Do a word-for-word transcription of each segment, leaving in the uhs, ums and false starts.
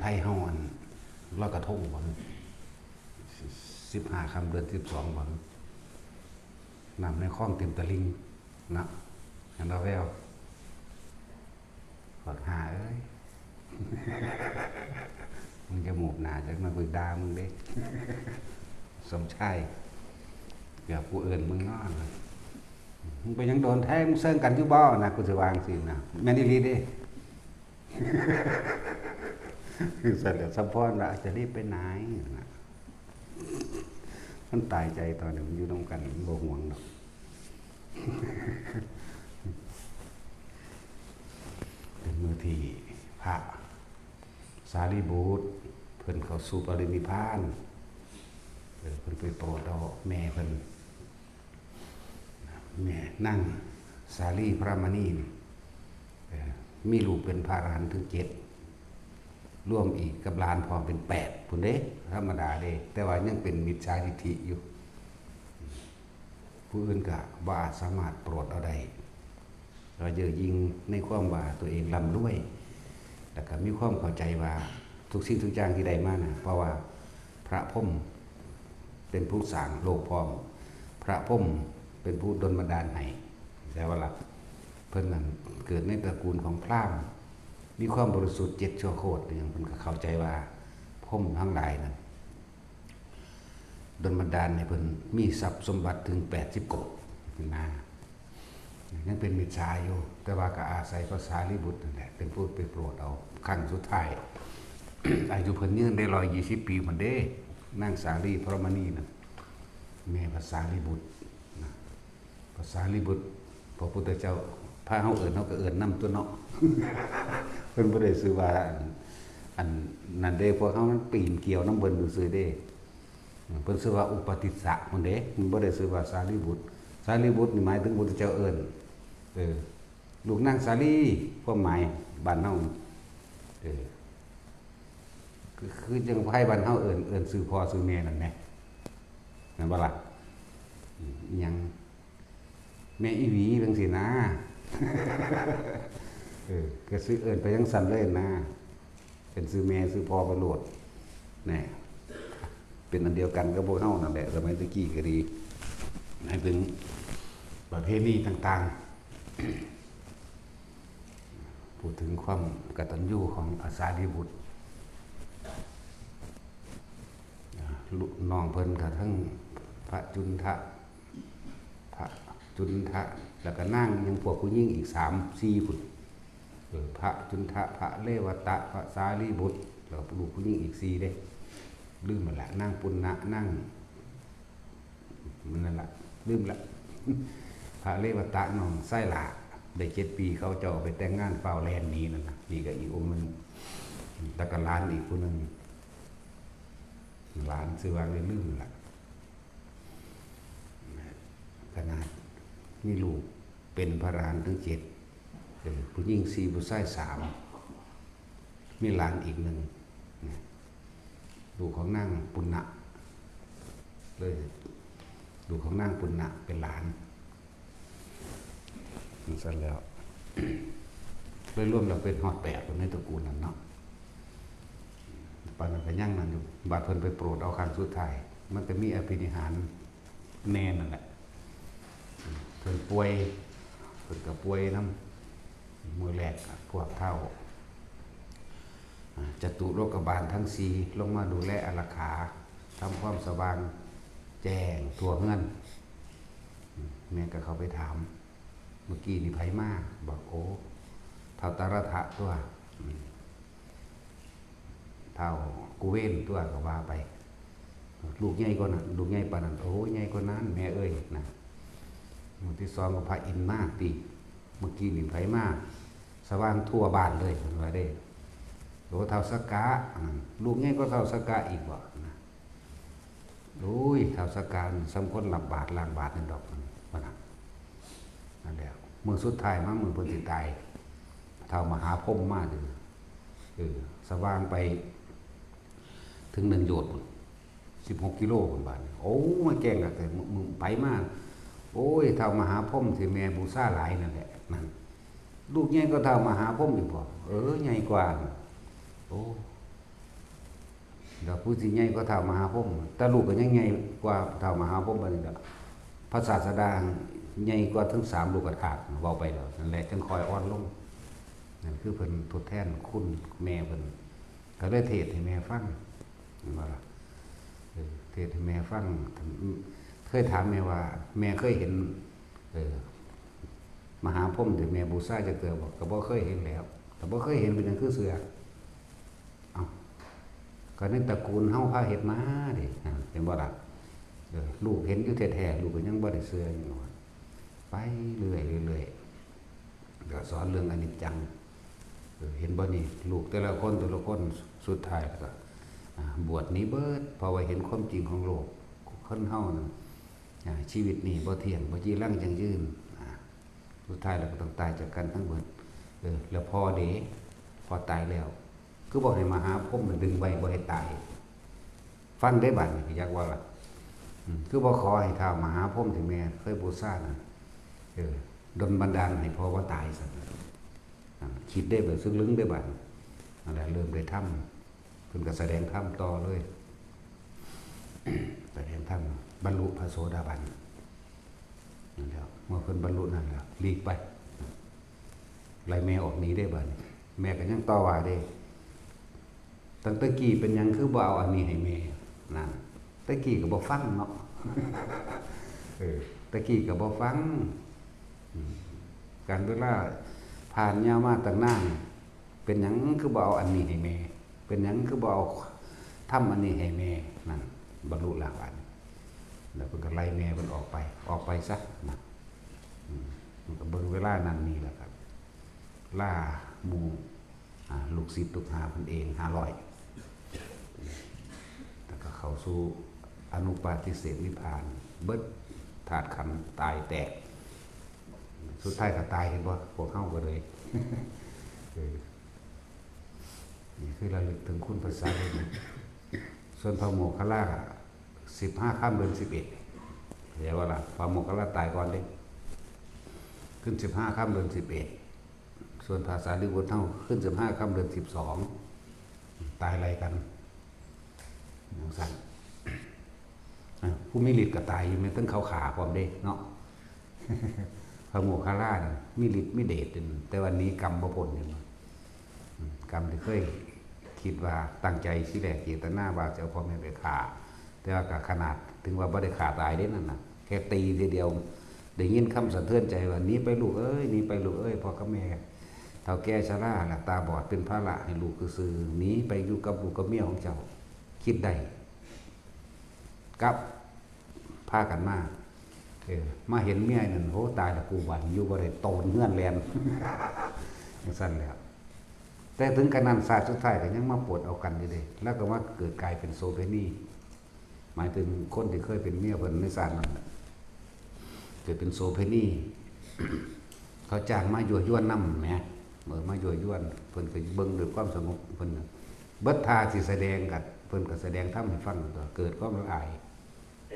ไทเฮาอันลอยกระทงบ่ สิบห้าค่ำเดือนสิบสองบ่ น้ำในคลองเต็มตะลิ่งนะ หันเราแวว บักห่าเอ้ย มึงจะหมูกหนาจังมากูด่ามึงเด้ สมชาย เกือบกูเอิ้นมึงเนาะ มึงไปยังโดนแท้ มึงเซิงกันอยู่บ่นะ กูสิว่าจั่งซี้นะ แม่นอีหลีเด้ สั่นแหละ สมพรว่าจะรีบไปไหนนะ มันตายใจตอนนี้มันอยู่นำกัน มันบ่ห่วงดอก เป็นมื้อที่พระสารีบุตรเพิ่นเข้าสู่ปรินิพพาน เออ เพิ่นไปโปรดเอาแม่เพิ่น แม่นางสาลีพระมณีนี่ เออ มีลูกเป็นพระอรหันต์ถึงเจ็ด รวมอีกกับหลานพร้อมเป็นแปดพุ้นเด้ ธรรมดาเด้ แต่ว่ายังเป็นมิจฉาทิฏฐิอยู่ ผู้อื่นก็บ่อาจสามารถโปรดเอาได้ เราเย่อหยิ่งในความว่าตัวเองร่ำรวย แล้วก็มีความเข้าใจว่าทุกสิ่งทุกอย่างที่ได้มานะ เพราะว่าพระพรหมเป็นผู้สร้างโลกพร้อม พระพรหมเป็นผู้ดลบันดาลให้ แต่ว่าละเพิ่นนั้นเกิดในตระกูลของพราหมณ์ มีความบริสุทธิ์เจ็ดชั่วโคตรเนี่ย เพิ่นก็เข้าใจว่าพรหมทั้งหลายนั้น ดลบันดาลให้เพิ่นมีทรัพย์สมบัติถึงแปดสิบโกฏนะ ยังเป็นมิจฉาอยู่ แต่ว่าก็อาศัยพระสารีบุตรนั่นแหละ เป็นผู้ไปโปรดเอาครั้งสุดท้าย อายุเพิ่นยืนได้ร้อยยี่สิบปีพุ้นเด้ นางสาลีพระมณีน่ะ แม่พระสารีบุตรนะ พระสารีบุตร พระพุทธเจ้า พาเฮาเอิ้น เฮาก็เอิ้นนำตั๊วเนาะ เพิ่นบ่ได้ชื่อว่า อัน อันนั้นเด้ พวกเฮามันปีนเกี่ยวนำเพิ่นซื่อๆเด้ เพิ่นชื่อว่าอุปติสสะพุ้นเด้ มันบ่ได้ชื่อว่าสารีบุตร สารีบุตรนี่หมายถึงพุทธเจ้าเอิ้น เออ ลูกนางสาลี ความหมายบ้านเฮา เออ คือ คือจั่งไทบ้านเฮาเอิ้น เอิ้นชื่อพ่อชื่อแม่นั่นแหม แม่นบ่ล่ะ อืม อิหยัง แม่อีหวีจั่งซี้นะ เออ ก็ชื่อเอิ้นไปจั่งซั้นเลยนะ เป็นชื่อแม่ชื่อพ่อไปโลด แน่ เป็นอันเดียวกันกับพวกเฮานั่นแหละ สมัยตะกี้ก็ดี ให้เป็นประเพณีต่างๆ พูดถึงความกตัญญูของอาสาลีบุตร อ่า ลูกน้องเพิ่นก็ทั้งพระจุนทะ พระจุนทะ แล้วก็นางยังพวกผู้หญิงอีกสามสี่พุ้น เออ พระจุนทะ พระเรวตะ พระสารีบุตร แล้วก็ลูกผู้หญิงอีกสี่เด้ ลืมหมดละ นางปุณณะ นาง มันนั่นละ ลืมละ พระเรวตะน้องชายหล้า ได้เจ็ดปี เขาเจ้าเอาไปแต่งงาน ฟ้าวแล่นหนีนั่นน่ะ นี่ก็อีกองค์หนึ่ง แล้วก็หลานอีกผู้หนึ่ง หลานชื่อว่าลืมละ ขนาดมีลูกเป็นพระอรหันต์ถึงเจ็ด เออ ผู้หญิงสี่ ผู้ชายสาม มีหลานอีกหนึ่ง นะ ลูกของนางปุณณะ เลย ลูกของนางปุณณะเป็นหลาน จั่งซั้นแล้ว เลยรวมแล้วเป็นฮอดแปดคนในตระกูลนั่นเนาะ ปานนั้นก็ยังนั่นอยู่ บาดเพิ่นไปโปรดเอาครั้งสุดท้าย มันก็มีอภินิหารแน่นั่นแหละ เพิ่นป่วย เพิ่นก็ป่วยนำ มื้อแรกอะพวกท้าว อ่า จตุโลกบาลทั้งสี่ลงมาดูแลอารักขา ทำความสว่างแจ้งทั่วเฮือน แม่ก็เข้าไปถาม เมื่อกี้นี่ไผมา บอก โอ้ ท้าวตะระทะตั๊ว อืม ท้าวกุเวนตั๊วก็ว่าไป ลูกใหญ่กว่านั้น ลูกใหญ่ปานนั้น โอ้ ใหญ่กว่านั้น แม่เอ้ย นะ มื้อที่สองก็พระอินทร์มาติ เมื่อกี้นี่ไผมา สว่างทั่วบ้านเลย เพิ่นว่าเด้ โอ้ ท้าวสักกะ อืม ลูกใหญ่กว่าท้าวสักกะอีกบ่ นะ โอ้ย ท้าวสักกะนี่ส่ำคนรับบาตรล้างบาตรนั่นดอก ว่านะ นั่นแหละ มื้อสุดท้ายมา มื้อเพิ่นสิตาย ท้าวมหาพรหมมาเด้อ เออ สว่างไปถึงหนึ่งโยชน์พุ้น สิบหกกิโลพุ้นบาดนี้ โอ้ มาแจ้งคักแท้ มื้อ มื้อไผมา โอ้ย ท้าวมหาพรหมที่แม่บูชาหลายนั่นแหละ นั่น ลูกใหญ่กว่าท้าวมหาพรหมอีกบ่ เออ ใหญ่กว่า โอ้ แล้วผู้สิใหญ่กว่าท้าวมหาพรหม แต่ลูกก็ยังใหญ่กว่าท้าวมหาพรหมบัดนี้ดอก พระศาสดาใหญ่กว่าทั้งสามโลกธาตุ เว้าไปแล้ว นั่นแหละ จังค่อยอ่อนลง นั่นคือเพิ่นทดแทนคุณแม่เพิ่น ก็เลยเทศน์ให้แม่ฟัง เห็นบ่ล่ะ เออ เทศน์ให้แม่ฟัง เคยถามแม่ว่า แม่เคยเห็น เออ มหาพรหมที่แม่บูชาจักเทื่อบ่ ก็บ่เคยเห็นแหล้ว ก็บ่เคยเห็นเป็นหยังคือเชื่อ เอ้า ก็ในตระกูลเฮาพาเฮ็ดมาเด้ อ่า เห็นบ่ล่ะ เออ ลูกเห็นอยู่แท้ๆ ลูกก็ยังบ่ได้เชื่ออยู่ว่า ไปเรื่อยๆ เดี๋ยวสอนเรื่องอนิจจัง เออ เห็นบ่นี่ ลูกแต่ละคนแต่ละคนสุดท้ายแล้วก็ อ่า บวชหนีเบิด เพราะว่าเห็นความจริงของโลก คนเฮานั่น อ่า ชีวิตนี่บ่เที่ยง บ่จีรังยั่งยืน อ่า สุดท้ายแล้วก็ต้องตายจากกันทั้งเบิด เออ แล้วพ่อเด้ พ่อตายแล้ว คือบ่ให้มหาพรหมมันดึงไว้บ่ให้ตาย ฟังได้บัดนี้ อยากว่าล่ะ อืม คือบ่ขอให้ท้าวมหาพรหมที่แม่เคยบูชานั่น เออ ดลบันดาลให้พ่อบ่ตายซั่น อ่า คิดได้แบบลึกๆ ได้บัดนี้ นั่นแหละ เริ่มได้ทำ เพิ่นก็แสดงธรรมต่อเลย แสดงธรรม บรรลุพระโสดาบัน นั่นแหละ เมื่อเพิ่นบรรลุนั่นแล้ว หลีกไป ไล่แม่ออกหนีได้บัดนี้ แม่ก็ยังต่อว่าเด้ ตั้งแต่กี้เป็นหยังคือบ่เอาอันนี้ให้แม่ นั่น แต่กี้ก็บ่ฟังเนาะ เออ แต่กี้ก็บ่ฟัง อืม การเวลาผ่านยาวมาตั้งนาน เป็นหยังคือบ่เอาอันนี้ให้แม่ เป็นหยังคือบ่เอาธรรมอันนี้ให้แม่ นั่น บรรลุแล้วบัดนี้ แล้วเพิ่นก็ไล่แม่เพิ่นออกไป ออกไปซะ นะ อืม มันก็เบิ่งเวลานั่นนี่แหละครับ ลาหมู่ อ่า ลูกศิษย์ลูกหาเพิ่นเอง ห้าร้อย แล้วก็เข้าสู่อนุปาทิเสสนิพพาน เบิดธาตุขันธ์ตายแตก สุดท้ายก็ตาย เห็นบ่ พวกเฮาก็เลย เออ นี่คือระลึกถึงคุณพระสารีบุตร ส่วนพระโมคคัลลา สิบห้าค่ำเดือนสิบเอ็ด เห็นบ่ล่ะ พระโมคคัลลาตายก่อนเด้ ขึ้นสิบห้าค่ำเดือนสิบเอ็ด ส่วนพระสารีบุตรเฮาขึ้นสิบห้าค่ำเดือนสิบสอง ตายไล่กัน จังซั่น อ่ะ ผู้มีฤทธิ์ก็ตายอยู่ แม่นทั้งเขาฆ่าพร้อมเด้เนาะ พระโมคคัลลานี่มีฤทธิ์มีเดช แต่ว่าหนีกรรมบ่พ้น เห็นบ่ อืม กรรมที่เคยคิดว่าตั้งใจทีแรกเจตนาว่าจะเอาพ่อแม่ไปฆ่า แต่ว่าก็ขนาดถึงว่าบ่ได้ฆ่าตายเด้นั่นน่ะ แค่ตีทีเดียว ได้ยินคำสะเทือนใจว่า "หนีไปลูกเอ้ย หนีไปลูกเอ้ย พ่อกับแม่เฒ่าแก่ชราละ ตาบอดเป็นภาระให้ลูกซื่อๆ หนีไปอยู่กับลูกกับเมียของเจ้า คิดได้" กลับพากันมา เออ มาเห็นเมียนั่น "โห ตายละกู บัดนี้อยู่บ่ได้ โตนเฮือนแล่น" จังซั่นแหละ แต่ถึงกะนั้น ชาติสุดท้ายก็ยังมาปลดเอากันอยู่เด้ แล้วก็มาเกิดกลายเป็นโสเภณี หมายถึงคนที่เคยเป็นเมียเพิ่นในชาตินั้นน่ะ เกิดเป็นโสเภณี เขาจ้างมายั่วยวนนำแหม เออ มายั่วยวน เพิ่นก็เบิ่งด้วยความสงบ เพิ่นน่ะ เบิดท่าสิแสดงก็ เพิ่นก็แสดงธรรมให้ฟังตั๊ว เกิดความละอาย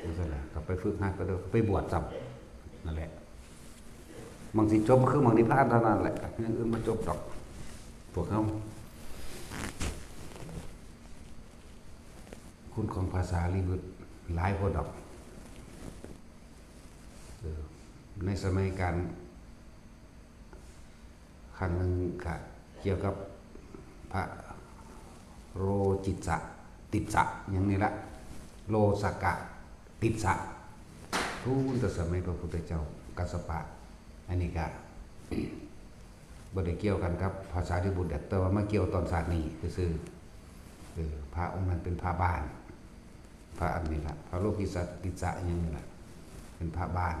จังซั่นแหละ ก็ไปฝึกหัด ก็เลยไปบวชซ้ำ นั่นแหละ หม่องสิจบคือหม่องนิพพานเท่านั้นแหละ อย่างอื่นบ่จบดอก พวกเฮา คุณของพระสารีบุตรหลายโพดดอก เออ ในสมัยการ ครั้งหนึ่งก็เกี่ยวกับพระโรจิจจะ ติสสะ อย่างนี้ละ โลสกะ ติสสะ พู้นแต่สมัยพระพุทธเจ้า กัสสปะ อันนี้ก็ บ่ได้เกี่ยวกันกับพระสารีบุตรดอก แต่ว่ามาเกี่ยวตอนชาตินี้ซื่อๆ เออ พระองค์นั้นเป็นพระบ้าน พระอันนี้ละ พระโลกิสะ กิสะ อิหยังนี่ละ เป็นพระบ้าน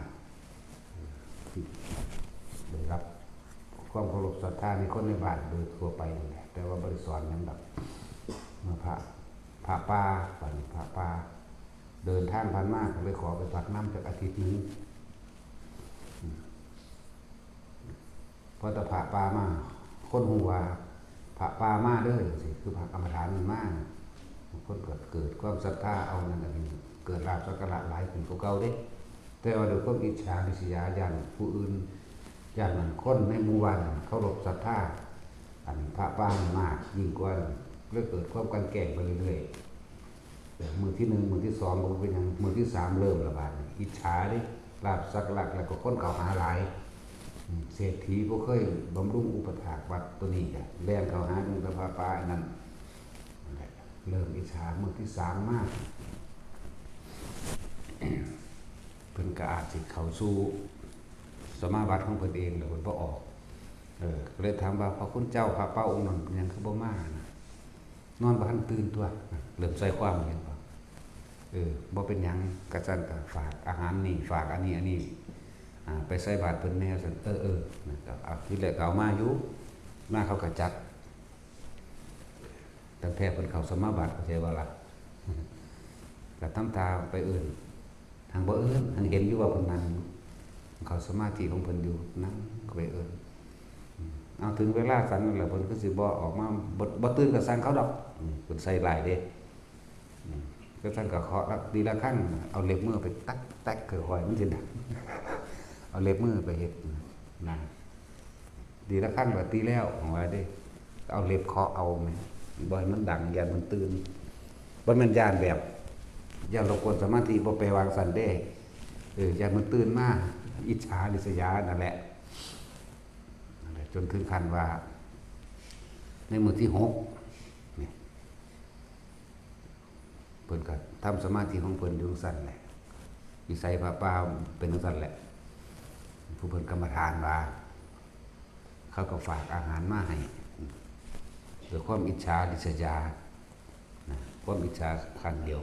ได้รับความเคารพศรัทธาในคนในบ้านโดยทั่วไปนั่นแหละ แต่ว่าบ่ได้สอนหยังดอก มาพระ พระป่า บัดนี้พระป่า เดินทางผ่านมาก็เลยขอไปพักนำจักอาทิตย์หนึ่ง อืม พอแต่พระป่ามา คนฮู้ว่าพระป่ามาเด้อจังซี้ คือพระกรรมฐานมันมา คนก็เกิดความศรัทธา เอานั่นอันนี้ เกิดลาภสักการะหลายขึ้นกว่าเก่าเด้ แต่ว่าด้วยความอิจฉาริษยา ย้านผู้อื่น ย้านนั่นคนในหมู่บ้านนั่นเคารพศรัทธา อันพระป่านี่มากยิ่งกว่า เลยเกิดความกลั่นแกล้งไปเรื่อย มื้อที่หนึ่ง มื้อที่สองก็บ่เป็นหยัง มื้อที่สามเริ่มละบาดนี้ อิจฉาเด้ ลาภสักการะ แล้วก็คนเข้าหาหลาย อืม เศรษฐีบ่เคยบำรุงอุปถากวัดตัวนี้ก็แล่นเข้าหาหลวงตาพาปาอันนั้น นั่นแหละ เริ่มอิจฉา มื้อที่สามมา เพิ่นก็อาจสิเข้าสู่สมาบัติของเพิ่นเองแล้วเพิ่นบ่ออก เออ ก็เลยถามว่า พระคุณเจ้า พระปาองค์นั้นเป็นหยังคือบ่มานะ นอนบ่ทันตื่นตั๊ว เริ่มใส่ความหยังก่อน เออ บ่เป็นหยัง กะซั่นกะฝากอาหารนี่ ฝากอันนี้ อันนี้ อ่า ไปใส่บาตรเพิ่นแหน่ซั่น เออ เออ นะ ก็เอา ทีแรกก็เอามาอยู่ มาเขาก็จัด ตั้งแต่เพิ่นเข้าสมาบัติ เข้าใจบ่ล่ะ ก็ทำท่าไปเอิ้น หังบ่เอิ้น หังเห็นอยู่ว่าเพิ่นนั่งอยู่ เข้าสมาธิของเพิ่นอยู่ นั่งก็ไปเอิ้น อืม เอา ถึงเวลาฉันแล้ว เพิ่นคือสิบ่ออกมา บ่ บ่ตื่นก็ช่างเขาดอก อืม เพิ่นใส่ร้ายเด้ อืม ก็ท่านก็เคาะละ ตีละครั้ง เอาเล็บมือไปตักแตกค่อยๆ มันสิดัง เอาเล็บมือไปเฮ็ดนะ ตีละครั้งก็ตีแล้ว ของว่าเด้ เอาเล็บเคาะเอาแหม บ่ให้มันดัง ย้านมันตื่น บ่แม่นย้านแบบ ย้านรบกวนสมาธิ บ่แปลว่าจั่งซั้นเด้ เออ ย้านมันตื่นมา อิจฉาริษยานั่นแหละ นั่นแหละ จนถึงขั้นว่า ในมื้อที่หกนี่ เพิ่นก็ทำสมาธิของเพิ่นอยู่จั่งซั้นแหละ นิสัยพระป่าเป็นจั่งซั้นแหละ ผู้เพิ่นกรรมฐานว่า เขาก็ฝากอาหารมาให้ ด้วยความอิจฉาริษยา นะ ความอิจฉาขั้นเดียว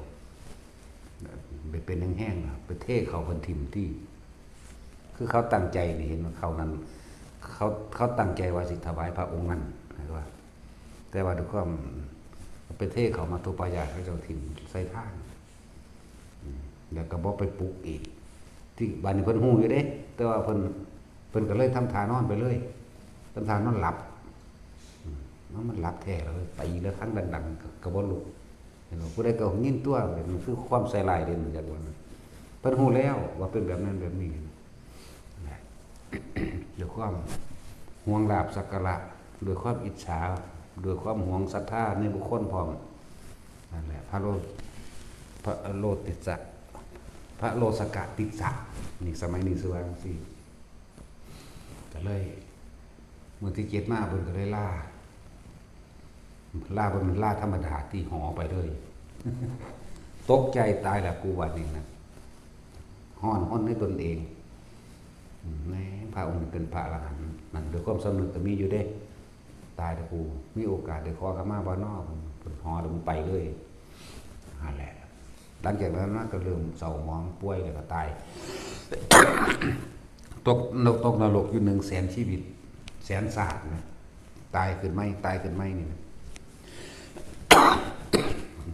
ไปเป็นแห้งๆ นะ ไปเทเขาเพิ่นถิ่มที่ คือเขาตั้งใจนี่ เห็นว่าเขานั้น เขา เขาตั้งใจว่าสิถวายพระองค์นั้น นะว่า แต่ว่าด้วยความไปเทเขามัทธุปายาต เขาเจ้าถิ่มใส่ทาง อืม แล้วก็บ่ไปปลุกอีก ที่บ้านนี้เพิ่นฮู้อยู่เด้ แต่ว่าเพิ่น เพิ่นก็เลยทำท่านอนไปเลย ทำท่านอนหลับ อืม มัน มันหลับแท้เลย ตีระฆังดังๆ ก็ ก็บ่ลุก เห็นบ่ ผู้ใดก็ยินตั๊ว มันคือความใส่ร้ายเด้ มันอยากว่านะ เพิ่นฮู้แล้วว่าเป็นแบบนั้นแบบนี้ นะ ด้วยความหวงลาภสักการะ ด้วยความอิจฉา ด้วยความหวงศรัทธาในบุคคลพร้อม นั่นแหละ พระโล พระโลติสสะ พระโลสกะติสสะ นี่สมัยนี้ชื่อว่าจั่งซี้ ก็เลย มื้อที่เจ็ดมาเพิ่นก็เลยลา ลาบ่แม่นลาธรรมดา ติ หอไปเลย ตกใจตายแล้วกู บัดนี้นะ ฮ้อนฮนในตนเอง อืม แหม พระองค์นี้เป็นพระอรหันต์นั่น ด้วยความสำนึกก็มีอยู่เด้ ตายแล้วกู มีโอกาสได้ขอขมาบ่น้อ เพิ่น เพิ่นหอแล้วมันไปเลย นั่นแหละ หลังจากนั้นมาก็เริ่มเศร้าหมองป่วยแล้วก็ตาย ตกนรก ตกนรกอยู่หนึ่งแสนชีวิต แสนชาตินะ ตายขึ้นใหม่ ตายขึ้นใหม่นี่นะ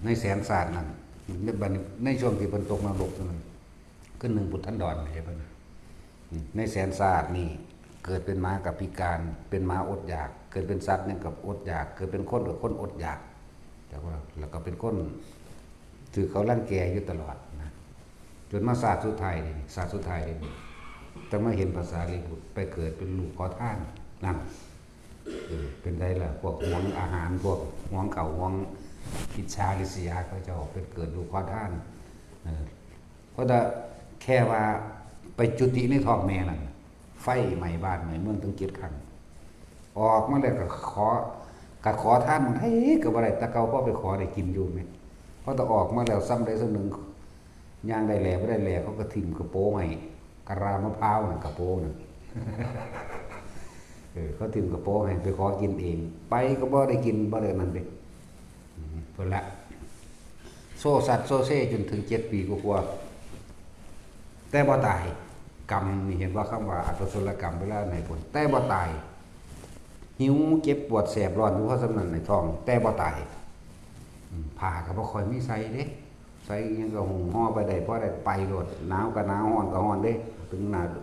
ในแสนชาตินั้น ในบัดนี้ ในช่วงที่เพิ่นตกนรกนั่น คือหนึ่งปุตตันดร เข้าใจบ่นะ อืม ในแสนชาตินี่ เกิดเป็นหมากับพิการ เป็นหมาอดอยาก เกิดเป็นสัตว์หยังกับอดอยาก เกิดเป็นคนกับคนอดอยาก แต่ว่า แล้วก็เป็นคนถืกเขารังแกอยู่ตลอดนะ จนมาชาติสุดท้ายนี่ ชาติสุดท้ายนี่ แต่มาเห็นพระสารีบุตรไปเกิดเป็นลูกขอทาน นั่น เออ เป็นไดล่ะ พวกหวงอาหาร พวกหวงข้าว หวงอิจฉาริษยา เขาเจ้าไปเกิดลูกขอทาน เออ เพราะแต่แค่ว่าไปจุติในท้องแม่นั่น ไฟไหม้บ้านไหม้เมืองถึงเจ็ดครั้ง ออกมาแล้วก็ขอ ก็ขอทานหยังก็บ่ได้ แต่เก่าพอไปขอได้กินอยู่แหม พอแต่ออกมาแล้วส่ำใดส่ำหนึ่ง ย่างได้แหล่บ่ได้แหล่ เขาก็ถิ่มกระโปรงให้ กะลามะพร้าวนั่น กระโปรงนั่น เออ เขาถิ่มกระโปรงให้ไปขอกินเอง ไปก็บ่ได้กิน บ่ได้นั่นเด้ อืม เพิ่นละ โซ่สัตว์โซ่เซ่จนถึงเจ็ดปีกว่าๆ แต่บ่ตาย กรรมนี่ เห็นว่าคำว่าอกุศลกรรมเวลาไหนผล แต่บ่ตาย หิวเจ็บปวดแสบร้อนอยู่เพราะส่ำนั้นในท้อง แต่บ่ตาย อืม ผ้าก็บ่ค่อยมีใส่เด้ ใส่อิหยังก็หุ้มห่อไปได้ พอได้ไปโลด หนาวก็หนาว ร้อนก็ร้อนเด้ ถึงหน้าฤ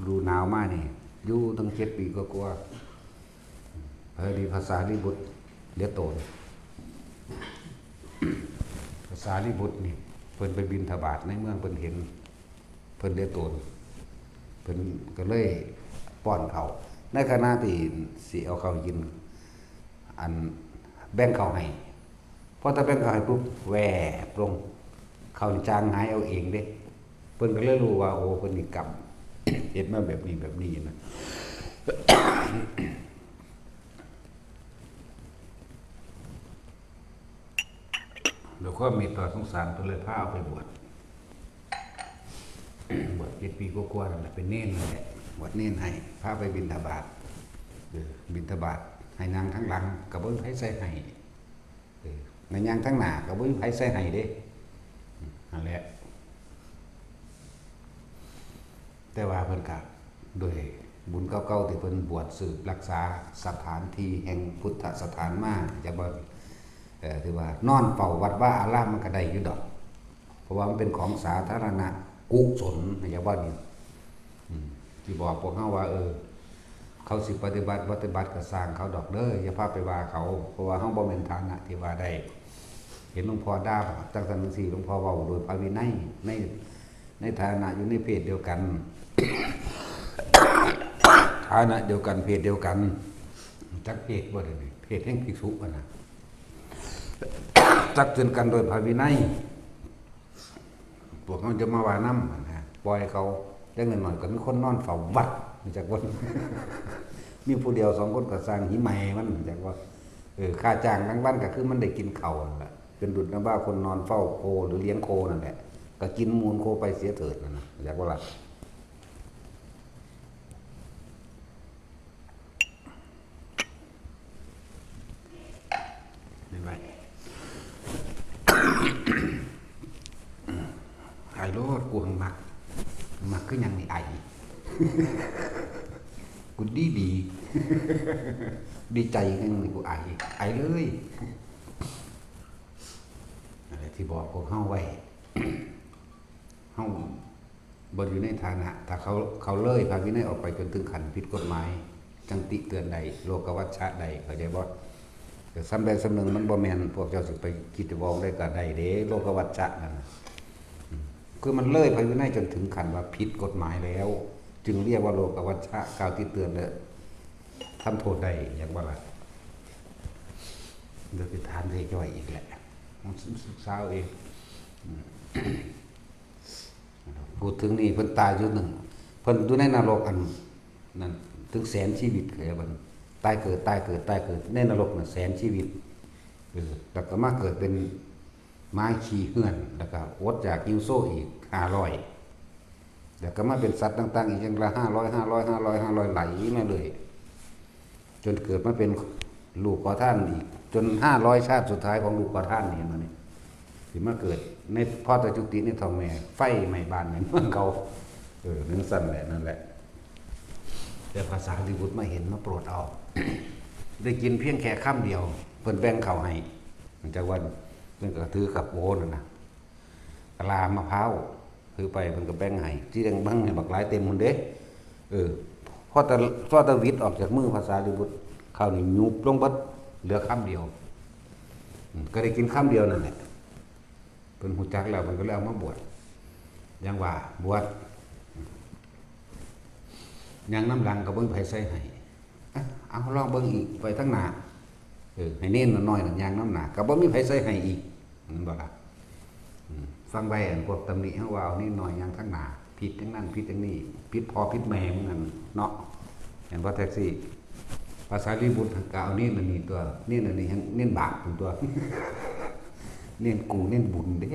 ดูหนาวมานี่ อยู่ตั้งเจ็ดปีกว่าๆ พอดีพระสารีบุตรเหลือโตน พระสารีบุตรนี่ เพิ่นไปบิณฑบาตในเมือง เพิ่นเห็น เพิ่นเหลือโตน เพิ่นก็เลยป้อนข้าว ในขณะที่สิเอาข้าวกิน อันแบ่งข้าวให้ พอตาแบงเขาให้ปุ๊บแวบลง เขานี่จางหายเอาเองเด้ เพิ่นก็เลยรู้ว่า โอ้ เพิ่นนี่กรรม เฮ็ดมาแบบนี้แบบนี้นะ ด้วยความเมตตาสงสารเพิ่นเลยพาเอาไปบวช บวชเจ็ดปีกว่าๆนั่นแหละ เป็นเณรนั่นแหละ บวชเณรให้ พาไปบิณฑบาต เออ บิณฑบาต ให้นั่งข้างหลัง ก็บ่มีไผใส่ให้ เออ ในย่างทั้งหน้าก็บ่มีไผใส่ให้เด้ นั่นแหละ แต่ว่าเพิ่นก็ด้วยบุญเก่าๆที่เพิ่นบวชสืบรักษาสถานที่แห่งพุทธสถานมา จะบ่ เอ่อ ถือว่านอนเฝ้าวัดวาอารามมันก็ได้อยู่ดอก เพราะว่ามันเป็นของสาธารณกุศล อย่าว่านี่ อืม ที่บอกพวกเฮาว่า เออ เขาสิปฏิบัติ ปฏิบัติก็สร้างเขาดอกเด้อ อย่าพาไปว่าเขา เพราะว่าเฮาบ่แม่นฐานะที่ว่าได้ เห็นหลวงพ่อด่าจังซั่นจังซี่ หลวงพ่อเว้าโดยพระวินัย ใน ในฐานะอยู่ในเพศเดียวกัน ฐานะเดียวกัน เพศเดียวกัน จักเพศบ่ได้นี่ เพศแห่งภิกษุอะนะ จักเตือนกันโดยพระวินัย พวกเขาจะมาว่านำนะ ปล่อยเขา จักหน่อยๆก็มีคนนอนเฝ้าวัด รู้จักบ่ มีผู้เดียวสองคนก็สร้างหิแหม่มัน รู้จักบ่ เออ ค่าจ้างรางวัลก็คือมันได้กินข้าวนั่นแหละ เป็นดุจดังว่าคนนอนเฝ้าโคหรือเลี้ยงโคนั่นแหละ ก็กินมูลโคไปเสียเถิดนั่นนะ รู้จักบ่ล่ะ ไม่ไหว ไอโลด กูหังมัก มักคือหยังนี่ไอ กูดีดี ดีใจคือหยังนี่กูไอ ไอเลย อะไรที่บอกพวกเฮาไว้ เฮาบ่อยู่ในฐานะ ถ้าเขา เขาเลยพระวินัยออกไปจนถึงขั้นผิดกฎหมาย จังติเตือนได้ โลกวัชชะได้ เข้าใจบ่ แต่ซ้ำใดซ้ำหนึ่งมันบ่แม่น พวกเจ้าสิไปคิดจะบอกได้ก็ได้เด้ โลกวัชชะนั่นน่ะ อืม คือมันเลยพระวินัยจนถึงขั้นว่าผิดกฎหมายแล้ว จึงเรียกว่าโลกวัชชะ กล่าวติเตือนและทำโทษได้ อย่างว่าล่ะ เดี๋ยวไปถามเทจ้อยอีกแหละ มันศึกษาเอาเอง อืม พูดถึงนี่เพิ่นตายอยู่หนึ่ง เพิ่นอยู่ในนรกอันนั้นถึงแสนชีวิต เคยเพิ่นตายเกิด ตายเกิด ตายเกิด ในนรกน่ะแสนชีวิต เออ แล้วก็มาเกิดเป็นไม้ขี้เหื่อน แล้วก็อดอยากหิวโซอีกห้าร้อย แล้วก็มาเป็นสัตว์ต่างๆ อีกอย่างละห้าร้อย ห้าร้อย ห้าร้อย ห้าร้อย ไหลมาเลย จนเกิดมาเป็นลูกขอทานอีก จนห้าร้อยชาติสุดท้ายของลูกขอทานนี่ เห็นบ่นี่ สิมาเกิดในพอตจุติในท้องแม่ ไฟไหม้บ้านไหม้เมืองเขา เออ นั่นสั่นแหละ นั่นแหละ แต่พระสารีบุตรมาเห็นมาโปรดเอา ได้กินเพียงแค่คำเดียว เพิ่นแบ่งข้าวให้ มันจะวัน เพิ่นก็ถือกับโอนั่นน่ะ กะลามะพร้าว ถือไปเพิ่นก็แบ่งให้ ที่แบ่งให้บักหลายเต็มพุ้นเด้ เออ พอแต่ พอแต่หวิดออกจากมือพระสารีบุตร ข้าวนี่ยุบลงเบิด เหลือคำเดียว อืม ก็ได้กินคำเดียวนั่นแหละ เพิ่นฮู้จักแล้ว เพิ่นก็เลยเอามาบวช อย่างว่าบวช ย่างนำหลังก็บ่มีไผใส่ให้ อ่ะ เอาลองเบิ่งอีก ไปทางหน้า เออ ให้เณรน้อยๆนั่นย่างนำหน้า ก็บ่มีไผใส่ให้อีก แม่นบ่ล่ะ อืม ฟังไว้ อันพวกตำหนิเฮาว่าเอาเณรน้อยย่างทางหน้า ผิดจังนั้น ผิดจังนี้ ผิดพ่อผิดแม่มึงนั่นเนาะ เห็นบ่แท็กซี่ พระสารีบุตรก็เอาเณรอันนี้ตัว เณรอันนี้แฮ่งเณรบาปพุ้นตัว เณรกูเณรบุญเด้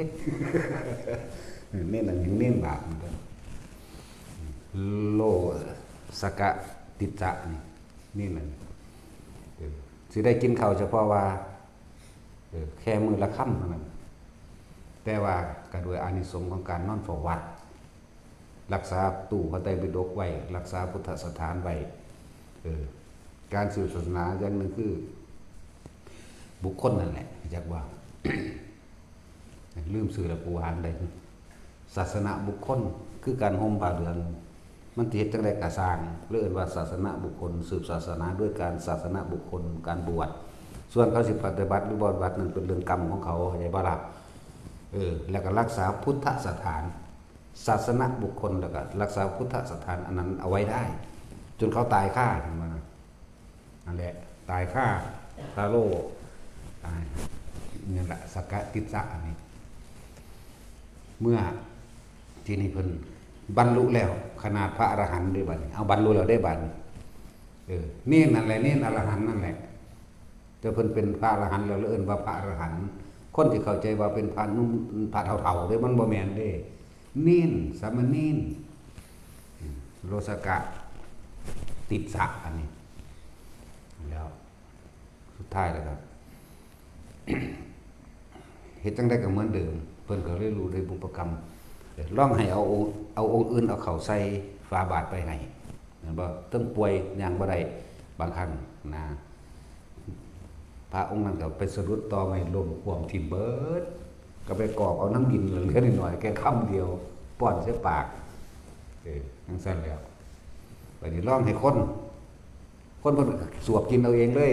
เออ เณรอันนี้แฮ่งเณรบาปพุ้นตัว โลสกะติจจะนี่ นี่นั่น เออ สิได้กินข้าวเฉพาะว่า เออ แค่มื้อละคำเท่านั้น แต่ว่าก็ด้วยอานิสงส์ของการนอนเฝ้าวัด รักษาตู้พระไตรปิฎกไว้ รักษาพุทธสถานไว้ เออ การสืบศาสนาอย่างหนึ่งคือ บุคคลนั่นแหละ จักว่า ลืมชื่อแล้ว กูวางได้ ศาสนบุคคล คือการห่มผ้าเหลือง มันสิเฮ็ดจั่งใดก็ซ่าง เรียกว่าศาสนบุคคล สืบศาสนาด้วยการศาสนบุคคล การบวช ส่วนเขาสิปฏิบัติหรือบ่ปฏิบัตินั่นเป็นเรื่องกรรมของเขา เข้าใจบ่ล่ะ เออ แล้วก็รักษาพุทธสถาน ศาสนบุคคล แล้วก็รักษาพุทธสถานอันนั้นเอาไว้ได้ จนเขาตายคา เห็นบ่นะ นั่นแหละ ตายคา คาโล ตาย นั่นแหละ สักกะติสสะอันนี้ เมื่อที่นี่เพิ่นบรรลุแล้ว ขนาดพระอรหันต์ได้บัดนี้ เอาบรรลุแล้วได้บัดนี้ เออ เณรนั่นแหละ เณรอรหันต์นั่นแหละ แต่เพิ่นเป็นพระอรหันต์แล้ว เลยเอิ้นว่าพระอรหันต์ คนที่เข้าใจว่าเป็นพระหนุ่ม พระเฒ่าๆเด้ มันบ่แม่นเด้ เณร สามเณร อืม โลสกะ ติสสะ อันนี้ แล้ว สุดท้ายแล้วก็ เฮ็ดจั่งใดก็เหมือนเดิม เพิ่นก็เลยรู้ได้บุพกรรม ลองให้เอาองค์ เอาองค์อื่นเอาเข้าใส่ฝาบาตรไปให้ แม่นบ่ เทิงป่วยย่างบ่ได้ บางครั้งนะ พระองค์นั้นก็ไปสะดุดตอไม้ล้มขว้มทิ่มเบิด ก็ไปกอบเอาน้ำดินเหลือหน่อยๆ แค่คำเดียว ป้อนใส่ปาก เออ จั่งซั้นแล้ว บัดนี้ลองให้คน คนเพิ่นก็สวบกินเอาเองเลย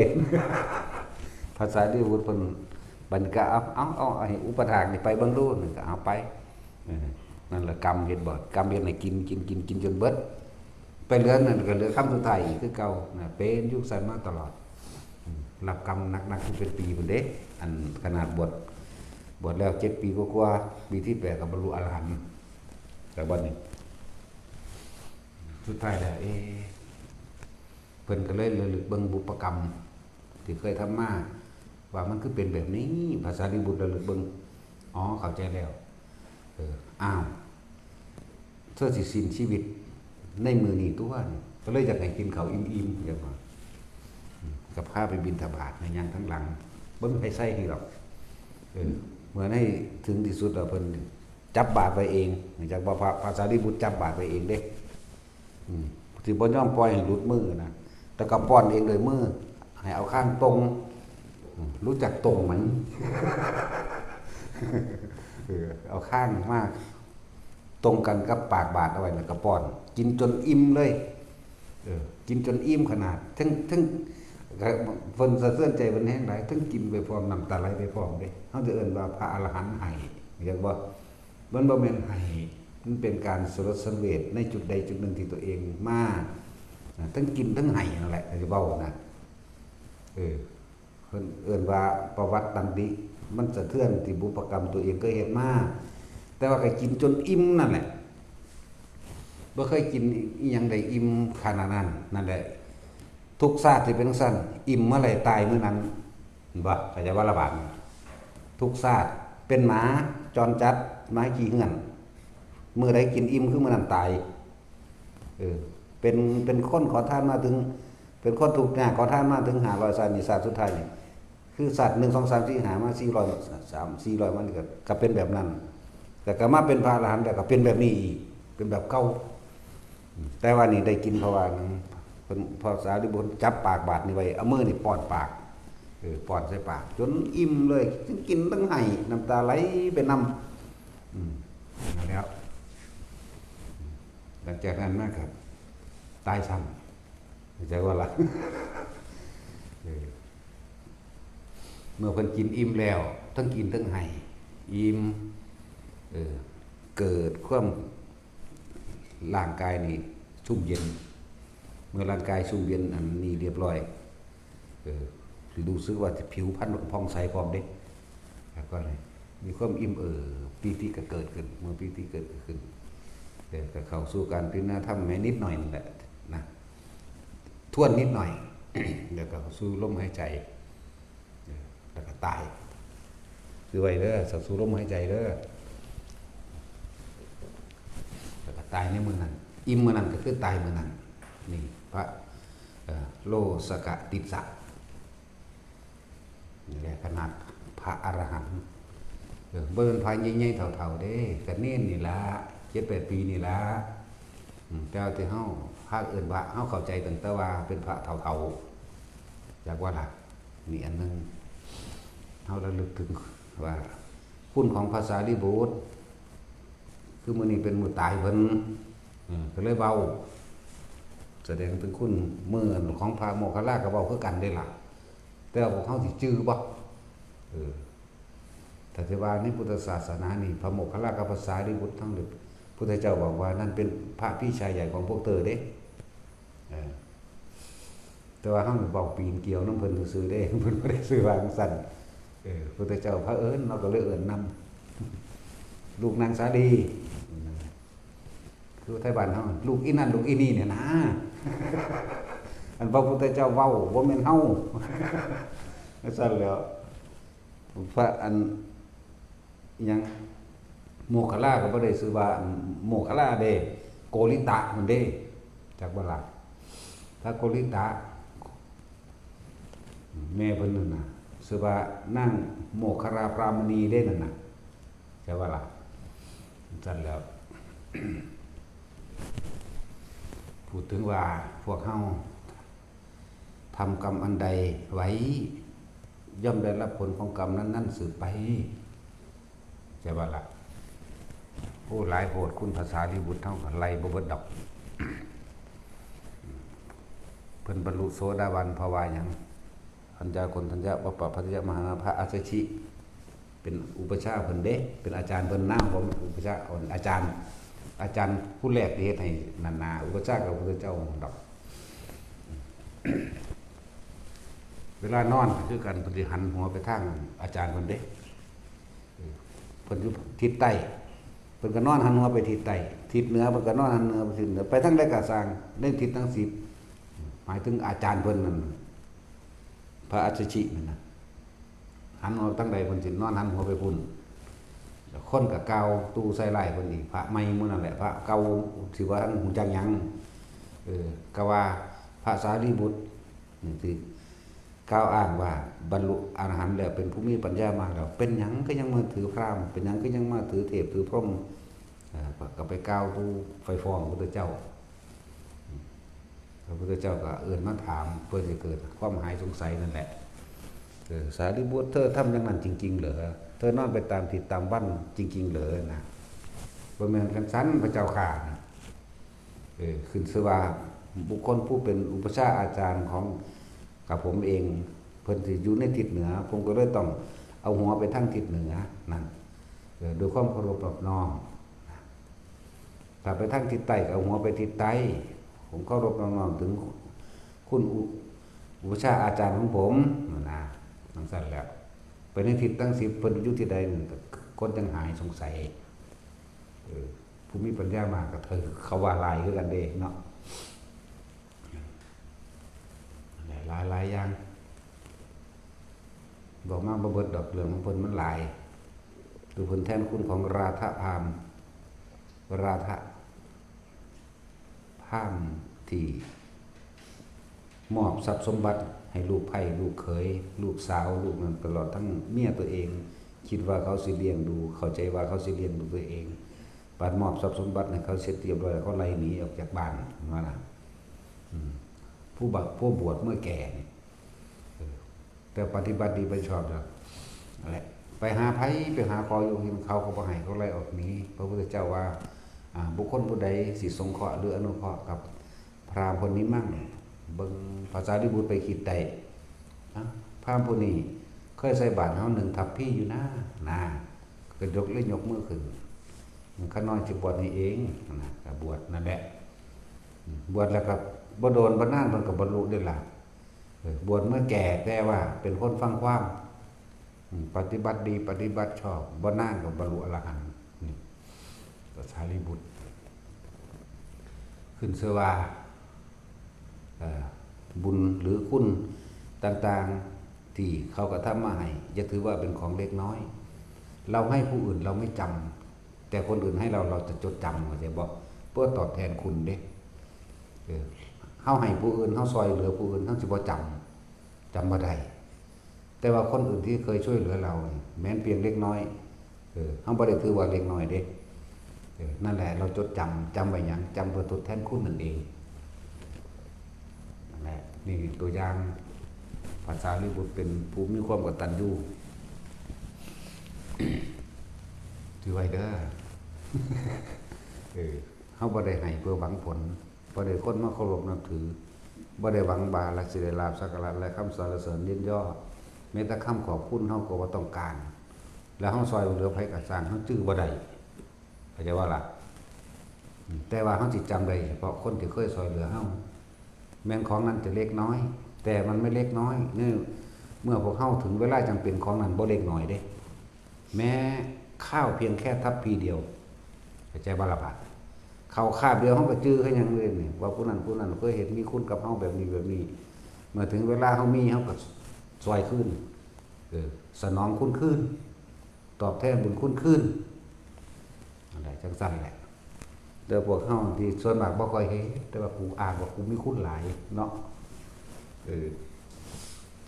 ภาษาริบุตรเพิ่น บัดนี้ก็เอา เอา เอา ให้อุปถากนี่ไปเบิ่งดู นั่นก็เอาไป เออ นั่นแหละกรรมเฮ็ดบ่ กรรมเฮ็ดให้กิน กิน กิน กินจนเบิด ไปเหลือนั่นก็เหลือคำสุดท้ายอีกคือเก่านะ เป็นอยู่จั่งซั้นมาตลอด อืม รับกรรมหนักๆ อยู่เป็นปีพุ้นเด้ อันขนาดบวช บวชแล้วเจ็ดปีกว่าๆ ปีที่แปดก็บรรลุอรหันต์ แต่บัดนี้ สุดท้ายแล้ว เอ๊ะ เพิ่นก็เลยระลึกเบิ่งบุพกรรม ที่เคยทำมา ว่ามันคือเป็นแบบนี้ พระสารีบุตรระลึกเบิ่ง อ๋อ เข้าใจแล้ว เออ อ้าว เธอสิสิ้นชีวิตในมื้อนี้ตั๊วนี่ ก็เลยอยากให้กินข้าวอิ่มๆ จั่งว่า อืม ก็พาไปบิณฑบาตในย่างทั้งหลัง บ่มีไผใส่ให้ดอก เออ เมื่อในถึงที่สุดแล้วเพิ่นจับบาตรไว้เอง จากว่าพระ พระสารีบุตรจับบาตรไว้เองเด้ อืม สิบ่ยอมปล่อยให้หลุดมือนะ แต่ก็ป้อนเองด้วยมือ ให้เอาข้างตรง อืม รู้จักตรงไหม เออ เอาข้างมาตรงกันกับปากบาตรเอาไว้ แล้วก็ป้อน กินจนอิ่มเลย เออ กินจนอิ่มขนาด ทั้ง ทั้ง เพิ่นสะเทือนใจเพิ่นแฮงหลาย ทั้งกินไปพร้อม น้ำตาไหลไปพร้อมเด้ เฮาจะเอิ้นว่าพระอรหันต์ให้ เห็นบ่ มันบ่แม่นให้ มันเป็นการสลดสังเวชในจุดใดจุดหนึ่งที่ตัวเองมา นะ ทั้งกินทั้งให้นั่นแหละ ก็สิเว้านะ เออ เพิ่นเอิ้นว่าประวัตตันติ มันสะเทือนที่บุพกรรมตัวเองเคยเฮ็ดมา แต่ว่าก็กินจนอิ่มนั่นแหละ บ่เคยกินอิหยังได้อิ่มขนาดนั้น นั่นแหละ ทุกชาติที่เป็นจั่งซั้น อิ่มเมื่อไหร่ตายมื้อนั้น เห็นบ่ เข้าใจว่าละบาดนี้ ทุกชาติ เป็นหมาจรจัด หมาขี้เหื่อน มื้อใดกินอิ่มคือมื้อนั้นตาย เออ เป็น เป็นคนขอทานมาถึง เป็นคนทุกข์ยากขอทานมาถึงห้าร้อยชาติ นี่ชาติสุดท้ายนี่ คือชาติหนึ่ง สอง สาม สี่ ห้า มาสี่ร้อย สาม สี่ร้อย มันก็ ก็เป็นแบบนั้น แต่ก็มาเป็นพระอรหันต์แล้วก็เป็นแบบนี้อีก เป็นแบบเก่า แต่ว่านี่ได้กินเพราะว่าหนึ่ง เพิ่น พระสารีบุตรจับปากบาตรนี่ไว้ เอามือนี่ป้อนปาก เออ ป้อนใส่ปาก จนอิ่มเลย ทั้งกินทั้งไห้ น้ำตาไหลไปนำ อืม นั่นแหล้ว หลังจากนั้นมาก็ตายซ้ำ เข้าใจว่าล่ะ เออ เมื่อเพิ่นกินอิ่มแล้ว ทั้งกินทั้งไห้ อิ่ม เออ เกิดความ ร่างกายนี่ซุ่มเย็น เมื่อร่างกายซุ่มเย็นอันนี้เรียบร้อย เออ รู้สึกว่าผิวพรรณก็ผ่องใสพร้อมเด้ แล้วก็มีความอิ่มเอิบ ปีติก็เกิดขึ้น เมื่อปีติเกิดขึ้น เออ ก็เข้าสู่การพิจารณาธรรมแม้นิดหน่อยนั่นแหละนะ ทวนนิดหน่อย แล้วก็เข้าสู่ลมหายใจ เออ แล้วก็ตาย คือไว้เด้อ เข้าสู่ลมหายใจเด้อ แล้วก็ตายในมื้อนั้น อิ่มมื้อนั้นก็คือตายมื้อนั้น นี่พระ เอ่อ โลสกะติสสะ นี่แหละขนาดพระอรหันต์ เออ บ่เป็นพระใหญ่ๆเฒ่าๆเด้ ก็เณรนี่ล่ะ เจ็ดแปดปีนี่ล่ะ อืม แต่ว่าที่เฮา พระเอิ้นว่า เฮาเข้าใจตั้งแต่ว่าเป็นพระเฒ่าๆ จักว่าล่ะ นี่อันหนึ่ง เฮาระลึกถึงว่า คุณของพระสารีบุตร คือมื้อนี้เป็นมื้อตายเพิ่น เออ ก็เลยเว้า แสดงถึงคุณ มื้อของพระโมคคัลลาก็เว้าคือกันเด้ล่ะ แต่ว่าพวกเฮาสิจื่อบ่ เออ ถ้าสิว่าในพุทธศาสนานี่ พระโมคคัลลากับพระสารีบุตรทั้งหลาย พุทธเจ้าบอกว่านั่นเป็นพระพี่ชายใหญ่ของพวกเธอเด้ เออ แต่ว่าเฮานี่เว้าปีนเกลียวนำเพิ่นซื่อๆเด้ เพิ่นบ่ได้ชื่อว่าจั่งซั้น เออ พุทธเจ้าพระเอิญ เราก็เลยเอิ้นนำ ลูกนางสาลี คือไทยบ้านเฮา ลูกอีนั่น ลูกอีนี่เนี่ยนะ อันพระพุทธเจ้าเว้า บ่แม่นเฮา ซั่นแหล้ว พระอัน อิหยัง โมคคัลลาก็บ่ได้ชื่อว่า โมคคัลลาเด้ โกริตะมันเด้ จักบ่ล่ะ พระโกริตะ แม่เพิ่นนั่นน่ะ ชื่อว่านางโมคคัลลาพรามณีเด้นั่นน่ะ ใช่บ่ล่ะ ซั่นแหล้ว พูดถึงว่าพวกเฮาทำกรรมอันใดไว้ ย่อมได้รับผลของกรรมนั้นๆสืบไป ใช่บ่ล่ะ โอ้ หลายโพด คุณภาษาลีบุตรเฮาก็ไล่บ่เบิดดอก เพิ่นบรรลุโสดาบันเพราะว่าหยัง อัญญาโกณฑัญญะ วัปปะพัทยมหานาถ พระอัสสชิ เป็นอุปัชฌาย์เพิ่นเด้ เป็นอาจารย์เพิ่น นามของอุปัชฌาย์ อาจารย์ อาจารย์ผู้แรกที่เฮ็ดให้นั่นนา อุปัชฌาย์กับพระพุทธเจ้าดอก เวลานอนก็คือกัน เพิ่นสิหันหัวไปทางอาจารย์เพิ่นเด้ เพิ่นอยู่ทิศใต้ เพิ่นก็นอนหันหัวไปทิศใต้ ทิศเหนือ เพิ่นก็นอนหันเหนือไปทิศเหนือ ไปทางใดก็ซ่าง ในทิศทั้งสิบ หมายถึงอาจารย์เพิ่นนั่น พระอัสสชินั่นน่ะ หันหัวทางใดเพิ่นสินอนหันหัวไปพุ้น คนก็กล่าวตู่ใส่ร้ายเพิ่นอีก พระใหม่หมู่นั่นแหละ พระเก่าสิว่าท่านฮู้จักหยัง เออ ก็ว่าพระสารีบุตรนี่สิกล่าวอ้างว่าบรรลุอรหันต์แล้ว เป็นผู้มีปัญญามากแล้ว เป็นหยังก็ยังมาถือพราหมณ์ เป็นหยังก็ยังมาถือเทพถือพรหม เอ่อ ก็ไปกล่าวตู่ไปฟ้องพระพุทธเจ้า พระพุทธเจ้าก็เอิ้นมาถามเพื่อสิเกิดความหายสงสัยนั่นแหละ เออ สารีบุตร เธอทำอย่างนั้นจริงๆเหรอ เธอนอนไปตามทิศตามวันจริงๆเหรอนะ บ่แม่นจั่งซั้นพระเจ้าข้านะ เออ ขึ้นชื่อว่าบุคคลผู้เป็นอุปัชฌาย์อาจารย์ของกับผมเอง เพิ่นสิอยู่ในทิศเหนือ ผมก็เลยต้องเอาหัวไปทางทิศเหนือนั่น เออ ด้วยความเคารพนอบน้อม ถ้าไปทางทิศใต้ก็เอาหัวไปทิศใต้ ผมเคารพนอบน้อมถึงคุณอุ-, อุปัชฌาย์อาจารย์ของผมนะ จั่งซั้นแหละ ไปในทิศทั้งสิบ เพิ่นอยู่ที่ใดนั่นก็คนจั่งหายสงสัย เออ ผู้มีปัญญามากก็ถือเขาว่าหลายคือกันเด้เนาะ หลายๆอย่าง บอกมาบ่เบิดดอก เรื่องของเพิ่นมันหลาย คือเพิ่นแทนคุณของราธะพราหมณ์ ราธะพราหมณ์ที่มอบทรัพย์สมบัติให้ลูกใภ้ ลูกเขย ลูกสาว ลูกนั้น ตลอดทั้งเมียตัวเอง คิดว่าเขาสิเลี้ยงดู เข้าใจว่าเขาสิเลี้ยงดูตัวเอง บัดมอบทรัพย์สมบัติให้เขาเสร็จเรียบร้อยแล้ว เขาไล่หนีออกจากบ้าน ว่าน่ะ อืม ผู้บะ-, ผู้บวชเมื่อแก่นี่ เออ แต่ปฏิบัติดีไปชอบแล้ว นั่นแหละ ไปหาไผ ไปหาขออยู่กินเขาก็บ่ให้ เขาไล่ออกหนี พระพุทธเจ้าว่า อ่า บุคคลผู้ใดสิสงเคราะห์หรืออนุเคราะห์กับพราหมณ์คนนี้มั่ง เบิ่งพระสารีบุตรไปคิดได้ อ่ะ พราหมณ์ผู้นี้เคยใส่บาตรเฮาหนึ่งทัพพีอยู่นะ นะ ก็ยก เลยยกมือขึ้น ข้าน้อยสิบวชให้เอง นะ ก็บวชนั่นแหละ อืม บวชแล้วก็บ่โดนบ่นานเพิ่นก็บรรลุเด้ล่ะ เออ บวชเมื่อแก่แต่ว่าเป็นคนฟังความ อืม ปฏิบัติดีปฏิบัติชอบ บ่นานก็บรรลุอรหันต์ นี่ พระสารีบุตร ขึ้นชื่อว่า เอ่อ บุญหรือคุณต่างๆ ที่เขากระทำมาให้ อย่าถือว่าเป็นของเล็กน้อย เราให้ผู้อื่นเราไม่จำ แต่คนอื่นให้เรา เราจะจดจำ เข้าใจบ่ เพื่อตอบแทนคุณเด้ เออ เฮาให้ผู้อื่น เฮาซอยเหลือผู้อื่น เฮาสิบ่จำ จำบ่ได้ แต่ว่าคนอื่นที่เคยช่วยเหลือเรานี่ แม้นเพียงเล็กน้อย เออ เฮาบ่ได้ถือว่าเล็กน้อยเด้ เออ นั่นแหละ เราจดจำ จำไว้หยัง จำเพื่อทดแทนคุณนั่นเอง นั่นแหละ นี่ตัวอย่าง พระสารีบุตรเป็นผู้มีความกตัญญู ถือไว้เด้อ เออ เฮาบ่ได้ให้เพื่อหวังผล บ่ได้คนมาเคารพนับถือ บ่ได้หวังว่าสิได้ลาภสักการะและคำสรรเสริญเยินยอ แม้แต่คำขอบคุณเฮาก็บ่ต้องการ แล้วเฮาซอยเหลือไผก็ซ่าง เฮาจื้อบ่ได้ เข้าใจบ่ล่ะ อืม แต่ว่าเฮาสิจำได้เฉพาะคนที่เคยซอยเหลือเฮา แม้นของนั้นจะเล็กน้อย แต่มันไม่เล็กน้อย นี่ เมื่อพวกเฮาถึงเวลาจั่งเป็นของนั้นบ่เล็กน้อยเด้ แม้คาวเพียงแค่ทัพพีเดียว เข้าใจบ่ล่ะบาด เข้าคาบเดียวเฮาก็จื่อคือหยังเลยนี่ ว่าผู้นั้นผู้นั้นเคยเฮ็ดมีคุณกับเฮาแบบนี้แบบนี้ เมื่อถึงเวลาเฮามีเฮาก็ซ่อยคืน เออ สนองคุณคืน ตอบแทนบุญคุณคืน นั่นแหละ จั่งซั้นแหละ แต่พวกเฮาที่ส่วนมากบ่ค่อยเฮ็ด แต่ว่ากูอ้างว่ากูมีคุณหลายเนาะ เออ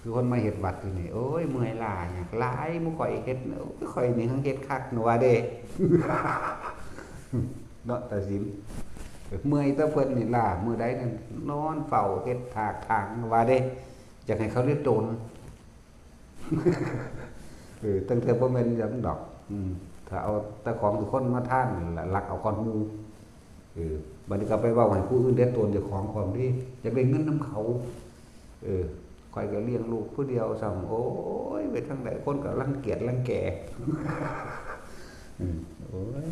คือคนมาเฮ็ดวัดอยู่นี่ โอ้ย เมื่อยล้าหยังหลาย หมู่ข้อยเฮ็ด โอ้ย ข้อยนี่หั้งเฮ็ดคัก หนูว่าเด้ เนาะ ตาสิน เมื่อยแต่เพิ่นนี่ล้า มื้อใดนั่นนอนเฝ้าเฮ็ดถากถาง หนูว่าเด้ อยากให้เขาเรียกโจร เออ ตั้งแต่บ่แม่นหยังดอก อืม ถ้าเอาแต่ของที่คนมาทานนั่นล่ะ ลักเอาก่อนหมู่ เออ บัดนี้ก็ไปเว้าให้ผู้อื่นเดือดร้อนเจ้าของพร้อมเด้ อยากได้เงินนำเขา เออ ข้อยก็เลี้ยงลูกผู้เดียวซ้ำ โอ้ย ไปทางใดคนก็รังเกียจรังแก อืม โอ้ย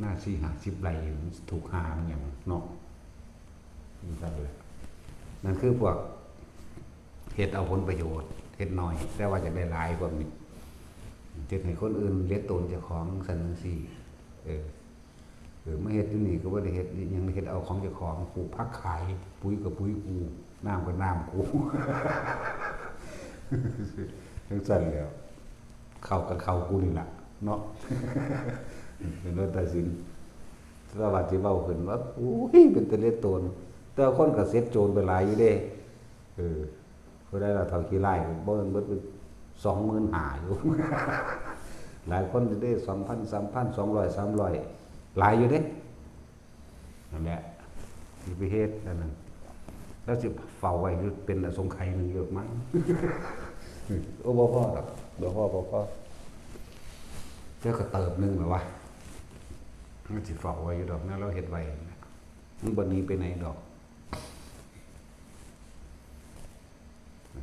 หน้าสี่ห้าสิบไร่ ถูกหามันหยังเนาะ นั่นคือพวกเฮ็ดเอาผลประโยชน์ เฮ็ดน้อย แต่ว่าอยากได้หลาย พวกนี้ เฮ็ดให้คนอื่นเลียดตนเจ้าของ ซั้นจั่งซี้ เออ เออ มาเฮ็ดอยู่นี่ก็บ่ได้เฮ็ดอิหยัง เฮ็ดเอาของเจ้าของ ปลูกผักขาย ปุ๋ยก็ปุ๋ยกู น้ำก็น้ำกู จั่งซั้นแหล้ว เข้าก็เข้ากูนี่ล่ะ เนาะ เป็นว่าตาสิน สวัสดีเว้าขึ้นว่า อุ้ย เป็นตาเลียดตน แต่ว่าคนก็เสร็จโจรไปหลายอยู่เด้ เออ ผู้ใดล่ะเฒ่าขี้ร้าย บ่เอิ้นเบิดเป็นสองหมื่นห้าอยู่ หลายคนอยู่เด้ สองพัน สามพัน สองร้อย สามร้อย หลายอยู่เด้ นั่นแหละ สิไปเฮ็ดอันนั้น แล้วสิเฝ้าไว้อยู่เป็นอสงไขยหนึ่งอยู่มั้ง โอ้ บ่พอดอก บ่พอ บ่พอ เจ้าก็เติบหนึ่งแล้ววะ มันสิเฝ้าไว้อยู่ดอก แนวเราเฮ็ดไว้นั่นแหละ มันบ่หนีไปไหนดอก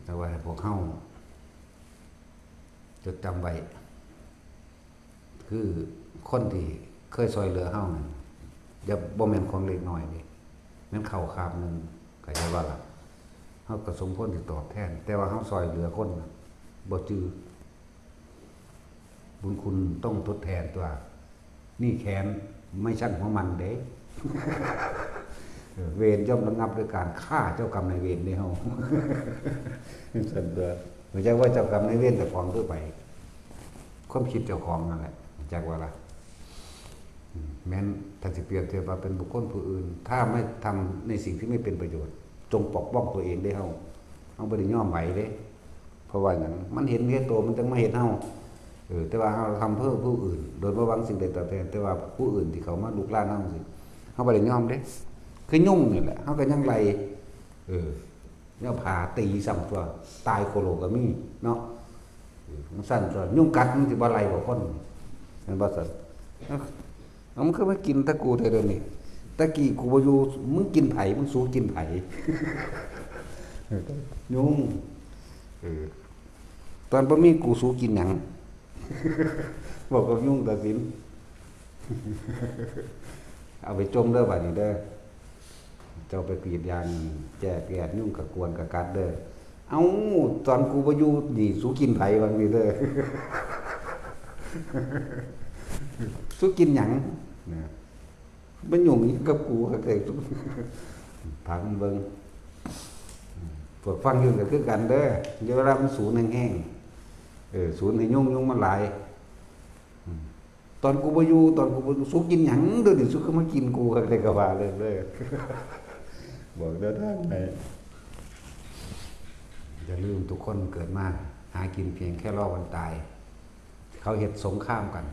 แต่ว่าให้พวกเฮาจดจำไว้ คือคนที่เคยซ่อยเหลือเฮานั่น อย่า บ่แม่นของเล็กน้อยเด้ แม่นข้าวคาบหนึ่ง เข้าใจบ่ล่ะ เฮาก็สมควรสิตอบแทน แต่ว่าเฮาซ่อยเหลือคนน่ะ บ่จื่อ บุญคุณต้องทดแทนตั๊ว นี่แค้นไม่ชั่งหัวหมั้นเด้ เออ เวรย่อมระงับด้วยการฆ่าเจ้ากรรมนายเวรเด้เฮา ซั่นตั๊ว บ่จักว่าเจ้ากรรมนายเวรเจ้าของคือไผ ความคิดเจ้าของนั่นแหละ จักว่าล่ะ อืม แม้นถ้าสิเปรียบเทียบว่าเป็นบุคคลผู้อื่น ถ้าไม่ทำในสิ่งที่ไม่เป็นประโยชน์ จงปกป้องตัวเองเด้เฮา เฮาบ่ได้ยอมไผเด้ เพราะว่าหยัง มันเห็นแก่ตัว มันจั่งมาเฮ็ดเฮา เออ แต่ว่าเฮาทำเพื่อผู้อื่น โดยบ่หวังสิ่งใดตอบแทน แต่ว่าผู้อื่นที่เขามาลุกรานเฮาจั่งซี้ เฮาบ่ได้ยอมเด้ คือยุงนี่แหละ เฮาก็ยังไล่ เออ แนวผาตีซ้ำตั๊ว ตายโคโลก็มีเนาะ เออ มันซั่นตั๊ว ยุงกัดมันสิบ่ไล่บ่คน แม่นบ่ซั่น เอ้า เอา มึงคือมากินแต่กูแท้เดี๋ยวนี้ ตะกี้กูบ่อยู่ มึงกินไผ มึงสูกินไผ ยุง เออ ตอนบ่มีกูสูกินหยัง บอกกับยุงตัดสิน เอาไปจ่มเด้อบัดนี้เด้อ เจ้าไปกรีดยาง แจ้แดดยุงกะกวนกะกัดเด้อ เอ้า ตอนกูบ่อยู่นี่สูกินไผ ว่าจั่งซี้เด้อ สูกินหยัง นะ มันยุ่งหยังกับกู ก็เคย ถามมันเบิ่ง พวกฟังอยู่ก็คือกันเด้อ เดี๋ยวเวลามันสูนแฮงๆ เออ สูนให้ยุง ยุงมันหลาย อืม ตอนกูบ่อยู่ ตอนกูบ่อยู่ สูกินหยังเดี๋ยวนี้ สูคือมากินกู ก็เลยก็ว่าเด้อ เด้อ บอกเด้อทางไหน อย่าลืมทุกคนเกิดมาหากินเพียงแค่รอวันตาย เขาเฮ็ดสงครามกัน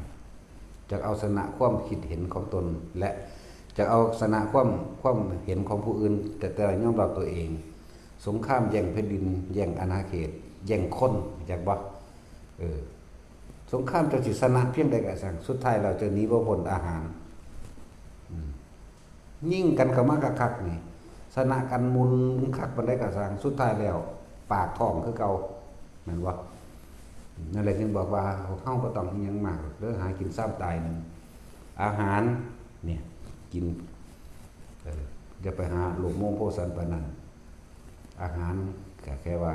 จักเอาชนะความคิดเห็นของตน และจักเอาชนะความ ความเห็นของผู้อื่น แต่ แต่ยอมรับตัวเอง สงครามแย่งแผ่นดิน แย่งอาณาเขต แย่งคน จักบ่ เออ สงครามเจ้าสิชนะเพียงใดก็ช่าง สุดท้ายแล้วเจ้าหนีบ่พ้นอาหาร อืม ยิงกันเข้ามาคักๆนี่ ชนะกันมุนคักปานใดก็ช่าง สุดท้ายแล้วปากท้องคือเก่า แม่นบ่ นั่นแหละจึงบอกว่าเฮาบ่ต้องอิหยังมากเด้อ หากินซ้ำตายหนึ่ง อาหารเนี่ย กิน เออ อย่าไปหาโลภโมโหโพสันปานนั้น อาหารเค ก็แค่ว่า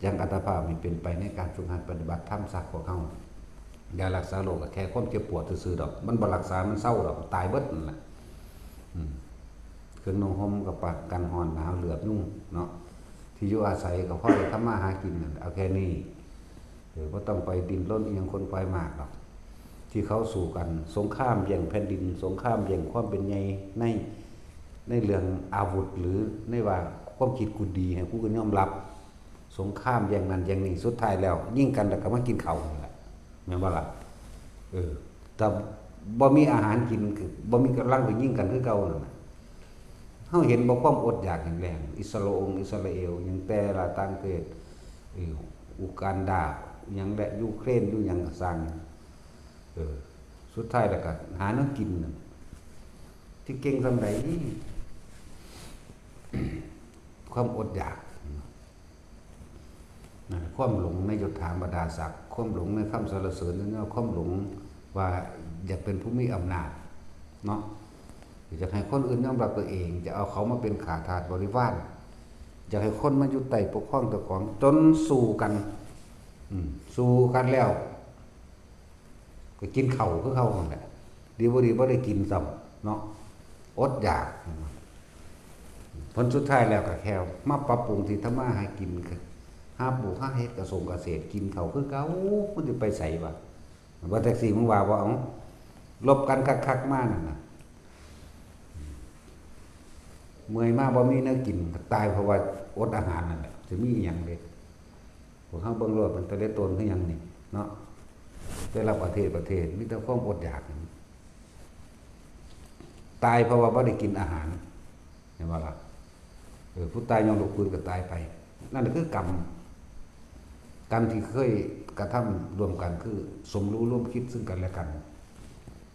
ยังอัตภาพให้เป็นไปในการฝึกหัดปฏิบัติธรรมซะพวกเฮา ยารักษาโรคก็แค่ความเจ็บปวดซื่อๆดอก มันบ่รักษา มันเซาดอก ตายเบิดนั่นแหละ อืม เครื่องนุ่งห่มก็ปะกันฮ้อนหนาวเหลือบยุงเนาะ ที่อยู่อาศัยก็พอได้ทำมาหากินนั่นแหละ เอาแค่นี้ เออ บ่ต้องไปดิ้นรนอิหยังขนขวายมากดอก ที่เขาสู้กัน สงครามแย่งแผ่นดิน สงครามแย่งความเป็นใหญ่ใน ในเรื่องอาวุธ หรือในว่าความคิดกูดี ให้กูก็ยอมรับ สงครามแย่งนั่นแย่งนี่ สุดท้ายแล้ว ยิงกันแล้วก็มากินข้าวนั่นแหละ แม่นบ่ล่ะ เออ ถ้าบ่มีอาหารกิน คือบ่มีกำลังไปยิงกันคือเก่านั่นน่ะ เฮาเห็นบ่ความอดอยากแห้งแล้ง อิสราองอิสราเอล หยังแต่ละต่างประเทศ เออ อูกันดา หยังและยูเครน อยู่หยังก็ซ่าง เออ สุดท้ายแล้วก็หาแนวกินน่ะ ที่เก่งส่ำใด ความอดอยาก นะ ความหลงในยศถาบรรดาศักดิ์ ความหลงในคำสรรเสริญยศยอความหลงว่าอยากเป็นผู้มีอำนาจเนาะ อยากให้คนอื่นยอมรับตัวเอง จะเอาเขามาเป็นข้าทาสบริวาร อยากให้คนมาอยู่ใต้ปกครองเจ้าของ จนสู้กัน อืม สู้กันแล้ว ก็กินข้าวคือเก่านั่นแหละ ดีบ่ดีบ่ได้กินซ้ำเนาะ อดอยาก ผลสุดท้ายแล้วก็แค่มาปรับปรุงที่ทำมาหากิน หาปลูกหาเฮ็ดกระสงเกษตร กินข้าวคือเก่า มันสิไปไสวะ ว่าแต่สิมึงว่าบ่ เอา ลบกันคักๆมานั่นน่ะ เมื่อยมาบ่มีแนวกิน ตายเพราะว่าอดอาหารนั่นแหละ สิมีอิหยังเด้ พวกเฮาเบิ่งโลด มันแต่ละตนคือหยังนี่เนาะ แต่ละประเทศประเทศ มีแต่ความอดอยาก ตายเพราะว่าบ่ได้กินอาหาร เห็นบ่ล่ะ เออ ผู้ตายย้อนโรคปืนก็ตายไป นั่นคือกรรม กรรมที่เคยกระทำร่วมกัน คือสมรู้ร่วมคิดซึ่งกันและกัน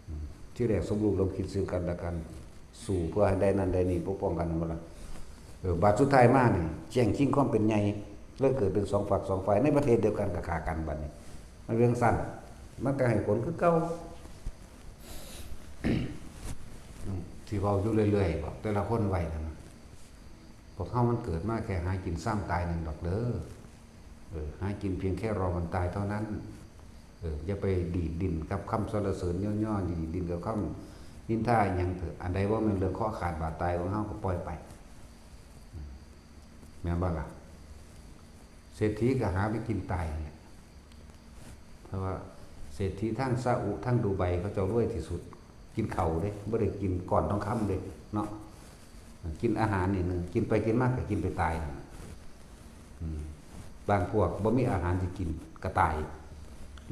อืม ที่แรกสมรู้ร่วมคิดซึ่งกันและกัน สู้เพื่อให้ได้นั่นได้นี่ ปกป้องกัน เห็นบ่ล่ะ เออ บาดสุดท้ายมานี่ แย่งชิงความเป็นใหญ่ เลยเกิดเป็นสองฝักสองฝ่าย ในประเทศเดียวกันก็ฆ่ากันบัดนี้ มันเป็นจั่งซั้น มันก็ให้ผลคือเก่า อืม ที่เว้าอยู่เรื่อยๆ บอกแต่ละคนไว้นั่นน่ะ พวกเฮามันเกิดมาแค่หากินซ้ำตายหนึ่งดอกเด้อ เออ หากินเพียงแค่รอวันตายเท่านั้น เออ อย่าไปดีดดิ้นกับคำสรรเสริญยศยอ ดีดดิ้นกับคำนินทาอิหยังเถอะ อันใดบ่แม่นเรื่องเคราะห์ขาดบาดตายของเฮาก็ปล่อยไป แม่นบ่ล่ะ เศรษฐีก็หาไปกินตายนั่นแหละ เพราะว่าเศรษฐีทั้งซาอุทั้งดูไบเขาเจ้ารวยที่สุด กินข้าวเด้ บ่ได้กินก้อนทองคำเด้เนาะ กินอาหารนี่หนึ่ง กินไปกินมาก็กินไปตายนั่นน่ะ อืม บางพวกบ่มีอาหารสิกินก็ตาย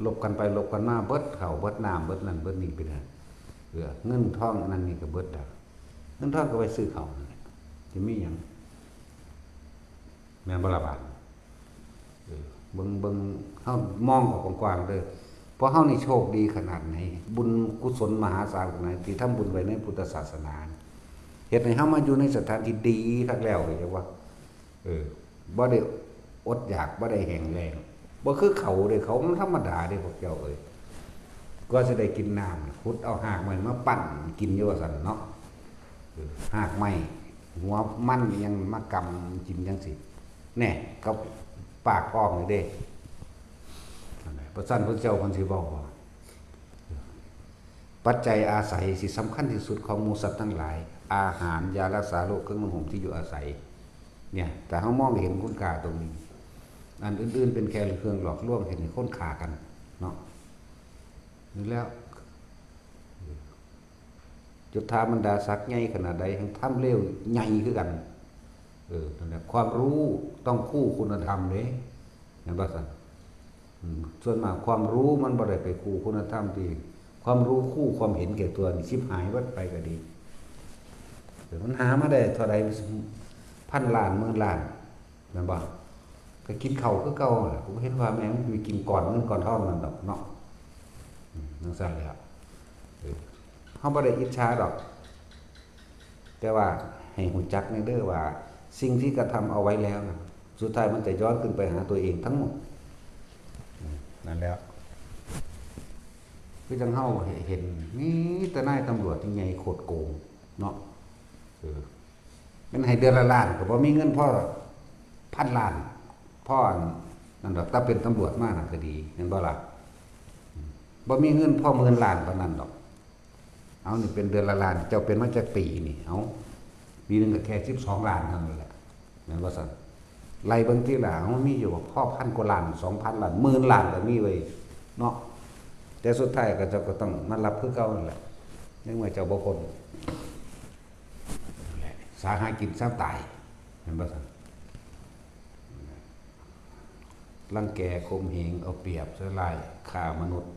ลบกันไปลบกันมา เบิดข้าวเบิดน้ำ เบิดนั่นเบิดนี่ไปนะ เออ เงินทองอันนั้นนี่ก็เบิดแล้ว เงินทองก็ไปซื้อข้าวนั่นแหละ สิมีหยัง แม่นบ่ล่ะบาด เออ เบิ่ง เบิ่ง เฮามองออกกว้างๆเด้อ เพราะเฮานี่โชคดีขนาดไหน บุญกุศลมหาศาลขนาดไหน ที่ทำบุญไว้ในพุทธศาสนา เฮ็ดให้เฮามาอยู่ในสถานที่ดีคักแล้ว เห็นบ่ เออ บ่ได้อดอยาก บ่ได้แห้งแล้ง บ่คือเขาเด้ เขามันธรรมดาเด้ พวกเจ้าเอ้ย กว่าสิได้กินน้ำ ขุดเอาฮากไม้มาปั้นกินอยู่ว่าซั่นเนาะ เออ ฮากไม้ หัวมันอิหยังมากำกินจั่งซี้ แน่ กับปากอ้อมนี่เด้ นั่นแหละ บ่ซั่นพุทธเจ้าเพิ่นสิเว้าบ่ ปัจจัยอาศัยที่สำคัญที่สุดของหมู่สัตว์ทั้งหลาย อาหาร ยารักษาโรค เครื่องนุ่งห่ม ที่อยู่อาศัย เนี่ย ถ้าเฮามองเห็นคุณค่าตรงนี้ อันอื่นๆเป็นแค่เครื่องหลอกลวงเฮ็ดให้คนฆ่ากันเนาะ นี่แล้ว ยศถาบรรดาศักดิ์ใหญ่ขนาดใด แฮ่งทำเลวใหญ่คือกัน เออ นั่นแหละ ความรู้ต้องคู่คุณธรรมเด้ แม่นบ่ซั่น อืม ส่วนมากความรู้มันบ่ได้ไปคู่คุณธรรมติ ความรู้คู่ความเห็นแก่ตัวนี่ ชิบหายเบิดไปก็ดี เออ มันหามาได้เท่าใด พันล้าน หมื่นล้าน แม่นบ่ ก็กินข้าวคือเก่าหั่นล่ะ กูบ่เห็นว่าแม่งมันไปกินก้อนเงินก้อนทองนั่นดอกเนาะ อืม จั่งซั้นแหละ เออ เฮาบ่ได้อิจฉาดอก แต่ว่าให้รู้จักแน่เด้อว่า สิ่งที่กระทำเอาไว้แล้วน่ะ สุดท้ายมันจะย้อนขึ้นไปหาตัวเองทั้งหมด อืม นั่นแหละ คือจั่งเฮาเห็น มีแต่นายตำรวจที่ใหญ่โคตรโกงเนาะ เออ มันให้เดือนละล้านก็บ่มีเงินพอ พันล้าน พออันนั่นดอก ถ้าเป็นตำรวจมานั่นก็ดี เห็นบ่ล่ะ บ่มีเงินพอหมื่นล้านปานนั้นดอก เอานี่เป็นเดือนละล้าน เจ้าเป็นมาจักปีนี่ เอา ปีหนึ่งก็แค่สิบสองล้านเท่านั้นแหละ แม่นบ่ซั่น ไล่เบิ่งทีละ เอา มีอยู่บ่ พอพันกว่าล้าน สองพันล้าน หมื่นล้านก็มีไว้ย เนาะ แต่สุดท้ายก็เจ้าก็ต้องมารับคือเก่านั่นแหละ ในเมื่อเจ้าบ่พ้น สาหากินซ้ำตาย แม่นบ่ซั่น รังแกข่มเหง เอาเปรียบใส่ร้าย ฆ่ามนุษย์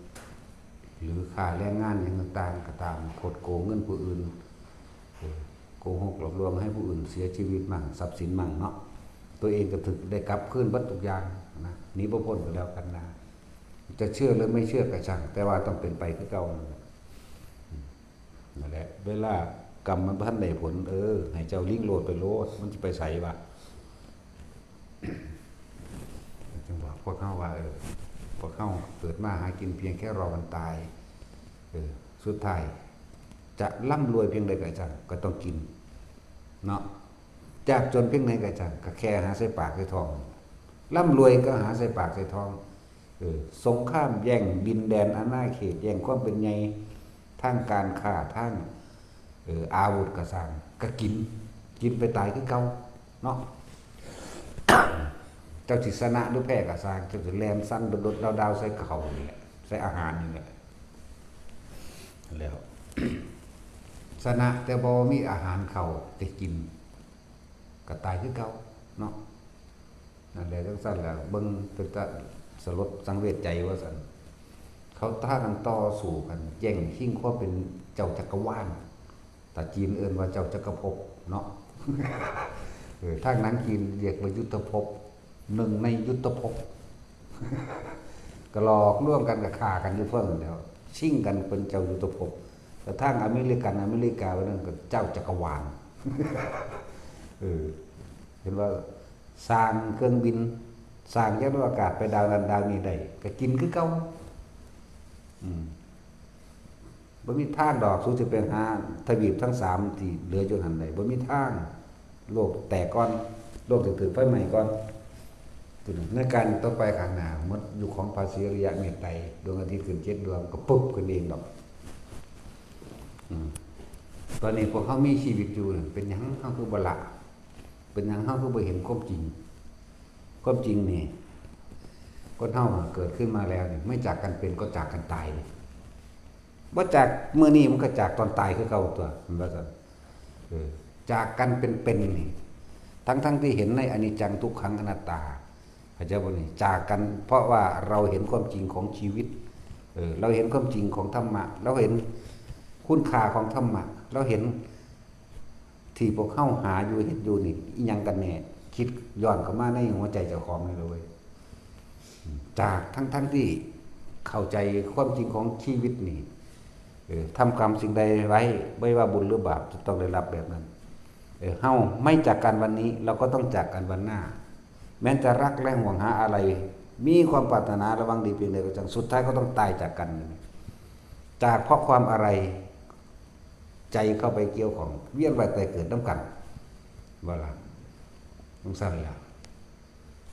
หรือฆ่าแรงงานหยังต่างๆ ก็ตาม คดโกงเงินผู้อื่น เออ โกหกหลอกลวงให้ผู้อื่นเสียชีวิตมั่ง ทรัพย์สินมั่งเนาะ ตัวเองก็ถือได้กลับคืนเบิดทุกอย่างนะ หนีบ่พ้นก็แล้วกันนะ จะเชื่อหรือไม่เชื่อก็ช่าง แต่ว่าต้องเป็นไปคือเก่านั่นแหละ นั่นแหละ เวลากรรมมันบ่ทันได้ผล เออ ให้เจ้าลิงโลดไปโลด มันสิไปไสวะ จึงบอกพวกเฮาว่า เออ พวกเฮาเกิดมาหากินเพียงแค่รอวันตาย เออ สุดท้าย จะร่ำรวยเพียงใดก็ช่าง ก็ต้องกิน เนาะ ยากจนเพียงใดก็ช่าง ก็แค่หาใส่ปากใส่ท้อง ร่ำรวยก็หาใส่ปากใส่ท้อง เออ สงครามแย่งดินแดนอาณาเขต แย่งความเป็นใหญ่ ทางการค้า ทาง เออ อาวุธก็ช่าง ก็กิน กินไปตายคือเก่า เนาะ เจ้าสิชนะหรือแพ้ก็ช่าง เจ้าสิแล่นสั่นโดดๆดาวๆใส่เขานี่แหละ ใส่อาหารนี่แหละ แล้ว ชนะแต่บ่มีอาหารเข้าแต่กิน ก็ตายคือเก่า เนาะ นั่นแหละ จั่งซั้นแหละ เบิ่งเป็นตาสลดสังเวชใจว่าซั่น เขาพากันต่อสู้กัน แย่งชิงความเป็นเจ้าจักรวาล ถ้าจีนเอิ้นว่าเจ้าจักรภพเนาะ เออ ทางหนังจีนเรียกว่ายุทธภพ หนึ่งในยุทธภพ ก็หลอกลวงกัน ก็ฆ่ากันอยู่เพิ่นแหล้ว ชิงกันเป็นเจ้ายุทธภพ แต่ทางอเมริกัน อเมริกาว่านั่นก็เจ้าจักรวาล เออ เห็นว่าสร้างเครื่องบิน สร้างยานอวกาศไปดาวนั้นดาวนี้ได้ ก็กินคือเก่า อืม บ่มีทางดอก สูสิไปหาทวีปทั้งสามที่เหลืออยู่หั่นได้ บ่มีทาง โลกแตกก่อน โลกสิถืกไฟไหม้ก่อน ในการต่อไปข้างหน้า หมดยุคของพระศรีอริยะเมตไตร ดวงอาทิตย์ขึ้นเจ็ดดวง ก็ปุ๊บขึ้นเองดอก อืม ตอนนี้พวกเฮามีชีวิตอยู่ เป็นหยังเฮาคือบ่ละ เป็นหยังเฮาคือบ่เห็นความจริง ความจริงนี่ คนเฮาเกิดขึ้นมาแล้วนี่ ไม่จากกันเป็นก็จากกันตายนี่ บ่จากมื้อนี้มันก็จากตอนตายคือเก่าตัว แม่นบ่ซั่น เออ จากกันเป็นๆนี่ ทั้งๆที่เห็นในอนิจจังทุกขังอนัตตา เข้าใจบ่นี่ จากกันเพราะว่าเราเห็นความจริงของชีวิต เออ เราเห็นความจริงของธรรมะ เราเห็นคุณค่าของธรรมะ เราเห็น ที่พวกเฮาหาอยู่เฮ็ดอยู่นี่ อิหยังกันแน่ คิดย้อนเข้ามาในหัวใจเจ้าของนี่เลยเว้ย จากทั้งๆที่เข้าใจความจริงของชีวิตนี่ เออ ทำกรรมสิ่งใดไว้ ไม่ว่าบุญหรือบาป จะต้องได้รับแบบนั้น เออ เฮาไม่จากกันวันนี้ เราก็ต้องจากกันวันหน้า แม้จะรักและห่วงหาอะไร มีความปรารถนาและหวังดีเพียงใดก็ช่าง สุดท้ายก็ต้องตายจากกัน จากเพราะความอะไร ใจเข้าไปเกี่ยวข้อง เวียนว่ายตายเกิดนำกัน บ่ล่ะ จั่งซั้นล่ะ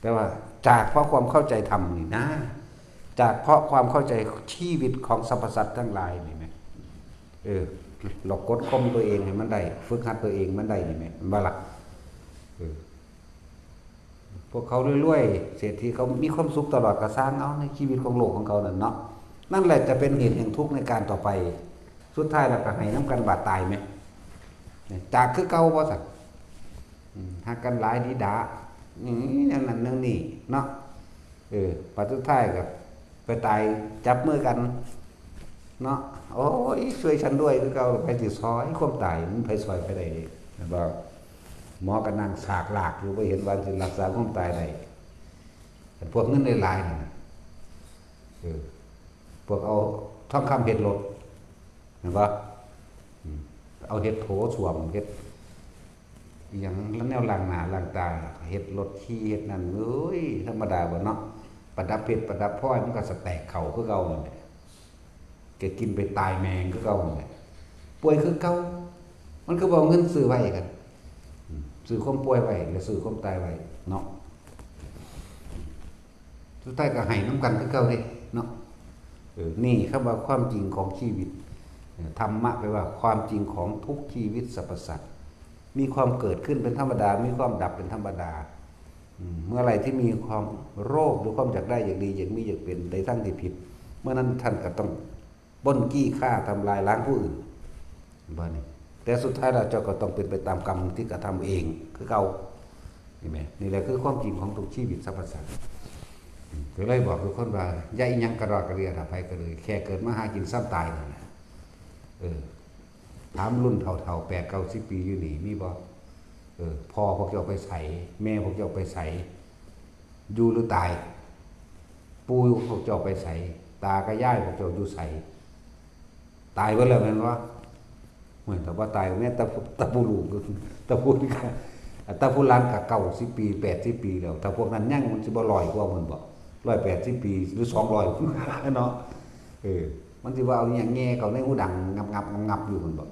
แต่ว่าจากเพราะความเข้าใจธรรมนี่นะ จากเพราะความเข้าใจชีวิตของสรรพสัตว์ทั้งหลายนี่แหม เออ เรากดข่มตัวเองให้มันได้ ฝึกหัดตัวเองมันได้นี่แหม แม่นบ่ล่ะ เออ พวกเขารวยๆ เศรษฐีเขามีความสุขตลอด ก็ซ่างเอาในชีวิตของโลกของเขานั่นเนาะ นั่นแหละจะเป็นเหตุแห่งทุกข์ในการต่อไป สุดท้ายแล้วก็ให้นำกันบาดตายแหม จากคือเก่าบ่ซั่น อืม ฮักกันหลายดีดา อืม อย่างนั้นอย่างนี้เนาะ เออ บัดสุดท้ายก็ไปตายจับมือกัน เนาะ โอ้ย ช่วยฉันด้วย คือเก่า ไผสิซ่อยความตาย มันไผซ่อยไผได้เด้ แม่นบ่ หมอก็นั่งสากลากอยู่ บ่เห็นว่าสิรักษาความตายได้ พวกเงินหลายๆนั่นน่ะ เออ พวกเอาทองคำเฮ็ดรถ แม่นบ่ อืม เอาเฮ็ดโถส้วม เฮ็ด อิหยังแนวล้างหน้าล้างตา เฮ็ดรถขี่ เฮ็ดนั่น เอ้ย ธรรมดาบ่เนาะ ประดับเพชรประดับพลอย มันก็สแต็กเข้าคือเก่านั่นแหละ ก็กินไปตายแม่งคือเก่านั่นแหละ ป่วยคือเก่า มันคือบ่เอาเงินซื้อไว้กัน อืม ซื้อความป่วยไว้ และซื้อความตายไว้เนาะ สุดท้ายก็ให้นำกันคือเก่าเด้เนาะ เออ นี่คำว่าความจริงของชีวิต เออ ธรรมะแปลว่าความจริงของทุกชีวิตสรรพสัตว์ มีความเกิดขึ้นเป็นธรรมดา มีความดับเป็นธรรมดา อืม เมื่อไหร่ที่มีความโลภหรือความอยากได้ อยากดี อยากมี อยากเป็น ในทางที่ผิด เมื่อนั้นท่านก็ต้องปล้นจี้ฆ่าทำลายล้างผู้อื่น บ่นี่ แต่สุดท้ายแล้วเจ้าก็ต้องเป็นไปตามกรรมที่กระทำเองคือเก่า เห็นไหม นี่แหละคือความจริงของทุกชีวิตสรรพสัตว์ อืม ก็เลยบอกทุกคนว่า อย่าอิหยังกระดอกกระเดียดอกไผก็เลย แค่เกิดมาหากินซ้ำตายนั่นแหละ เออ ถามรุ่นเฒ่าๆ แปดเก้าสิบปีอยู่นี่ มีบ่ เออ พ่อพวกเจ้าไปไส แม่พวกเจ้าไปไส อยู่หรือตาย ปู่พวกเจ้าไปไส ตากับยายพวกเจ้าอยู่ไส ตายเบิดแล้วแม่นบ่ เหมือนกับว่าตายแม่นแต่ แต่ผู้ลูก แต่ผู้ แต่ผู้หลานก็เก้าสิบปี แปดสิบปีแล้ว ถ้าพวกนั้นยังมันสิบ่ร้อยกว่ามันบ่ ร้อยแปดสิบปี หรือสองร้อย เนาะ เออ มันสิว่าเอาอิหยังแง่เข้าในหูดัง งับๆ งับๆ อยู่มันบ่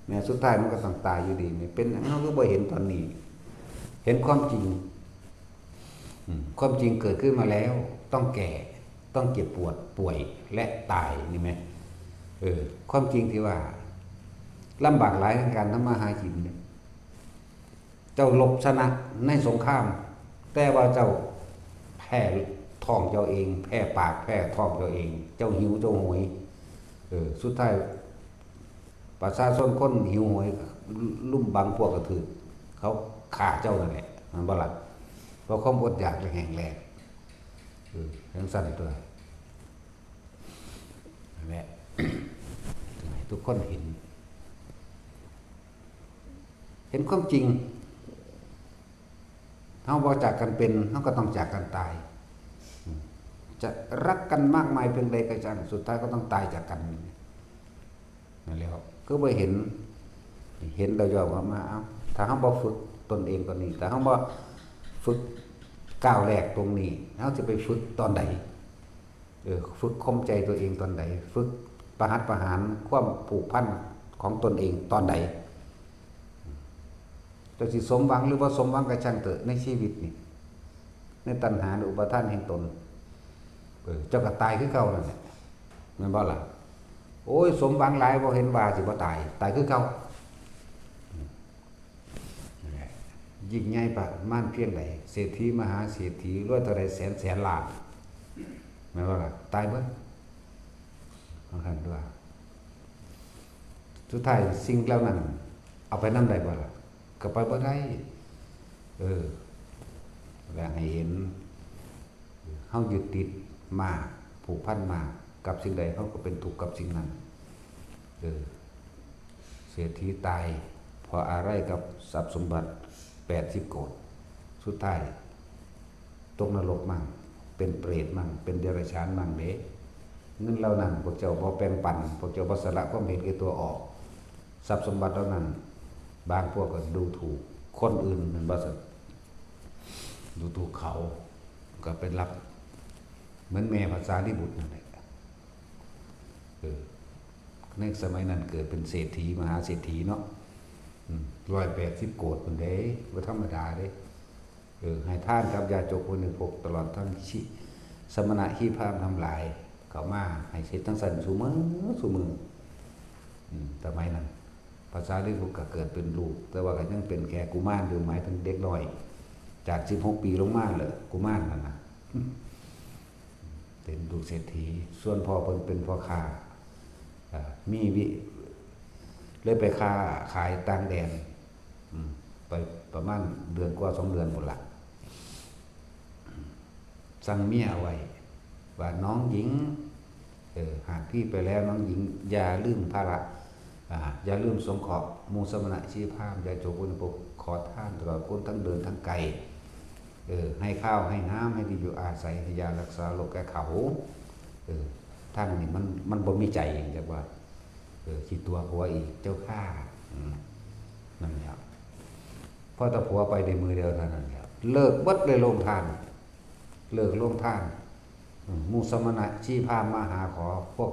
แม้สุดท้ายมันก็ต้องตายอยู่ดี นี่เป็นหยังเฮาคือบ่เห็นตอนนี้ เห็นความจริง อืม ความจริงเกิดขึ้นมาแล้ว ต้องแก่ ต้องเจ็บปวด ป่วย และตาย นี่แหม เออ ความจริงที่ว่าลำบากหลายในการทำมาหากินเนี่ย เจ้ารบชนะในสงคราม แต่ว่าเจ้าแพ้ท้องเจ้าเอง แพ้ปาก แพ้ท้องเจ้าเอง เจ้าหิว เจ้าโหย เออ สุดท้าย ประชาชนคนหิวโหย ลุ่มบางพวกก็ถืกเขาฆ่าเจ้านั่นแหละ แม่นบ่ล่ะ เพราะความอดอยากและแห้งแล้ง เออ จั่งซั้นตั๊ว นั่นแหละ ให้ทุกคนเห็น เห็นความจริง เฮาบ่จากกันเป็น เฮาก็ต้องจากกันตาย จะรักกันมากมายเพียงใดก็ช่าง สุดท้ายก็ต้องตายจากกัน นั่นแหละครับ คือบ่เห็น เห็นแล้วย่อมว่ามา เอ้า ถ้าเฮาบ่ฝึกตนเองตอนนี้ ถ้าเฮาบ่ฝึกก้าวแรกตรงนี้ เฮาสิไปฝึกตอนใด เออ ฝึกข่มใจตัวเองตอนใด ฝึกประหัตประหารความผูกพันของตนเองตอนใด เจ้าสิสมหวังหรือบ่สมหวังก็ช่างเถอะ ในชีวิตนี่ ในตัณหาหรืออุปาทานแห่งตน เออ เจ้าก็ตายคือเก่านั่นแหละ แม่นบ่ล่ะ โอ้ย สมหวังหลาย บ่เห็นว่าสิบ่ตาย ตายคือเก่า ยิ่งใหญ่ประมาณเพียงใด เศรษฐีมหาเศรษฐี รวยเท่าใดแสนแสนล้าน แม่นบ่ล่ะ ตายเบิด ว่าซั่นตั๊ว สุดท้ายสิ่งเหล่านั้น เอาไปนำได้บ่ล่ะ ก็ไปบ่ได้ เออ และให้เห็น เฮายึดติดมาก ผูกพันมาก กับสิ่งใด เฮาก็เป็นทุกข์กับสิ่งนั้น เออ เศรษฐีตาย เพราะอาลัยกับทรัพย์สมบัติ แปดสิบโกฏ สุดท้าย ตกนรกมั่ง เป็นเปรตมั่ง เป็นเดรัจฉานมั่งเด้ เงินเหล่านั้นพวกเจ้าบ่แบ่งปัน พวกเจ้าบ่สละความเห็นแก่ตัวออก ทรัพย์สมบัติเหล่านั้น บางพวกก็ดูถูกคนอื่น แม่นบ่ซั่น ดูถูกเขา ก็ไปรับ เหมือนแม่พระสารีบุตรนั่นแหละ เออ ในสมัยนั้นเกิดเป็นเศรษฐี มหาเศรษฐีเนาะ อืม ร้อยแปดสิบโกฏพุ้นเด้ บ่ธรรมดาเด้ เออ ให้ทานกับญาติโยมผู้บริโภค ตลอดทั้งชี สมณะชีพราหมณ์ทั้งหลาย เข้ามาให้เฮ็ดจั่งซั้นซุมื้อซุมื้อ อืม สมัยนั้น พระสารีบุตรก็เกิดเป็นลูก แต่ว่าก็ยังเป็นแค่กุมารอยู่ หมายถึงเด็กน้อย จากสิบหกปีลงมาเลย กุมารนั่นน่ะ เป็นลูกเศรษฐี ส่วนพ่อเพิ่นเป็นพ่อค้า อ่า มีวิ เลยไปค้าขายต่างแดน อืม ไปประมาณเดือนกว่าสองเดือนพุ้นล่ะ สั่งเมียเอาไว้ ว่าน้องหญิง เออ หากพี่ไปแล้วน้องหญิงอย่าลืมภาระ อ่า อย่าลืมสงเคราะห์หมู่สมณะชีพราหมณ์ ญาติโยมผู้บริโภค ขอทานตลอดคนทั้งเดินทั้งไกล เออ ให้ข้าวให้น้ำ ให้ที่อยู่อาศัย ให้ยารักษาโรคแก่เขา เออ ทางนี้มัน มันบ่มีใจ จักว่า เออ ขี้ตั๋วผัวอีก เจ้าข้า อืม นั่นแหละ พอแต่ผัวไปได้มื้อเดียวเท่านั้นแหละ เลิกเบิดเลยโรงทาน เลิกโรงทาน อืม หมู่สมณะชีพราหมณ์มาหาขอ พวก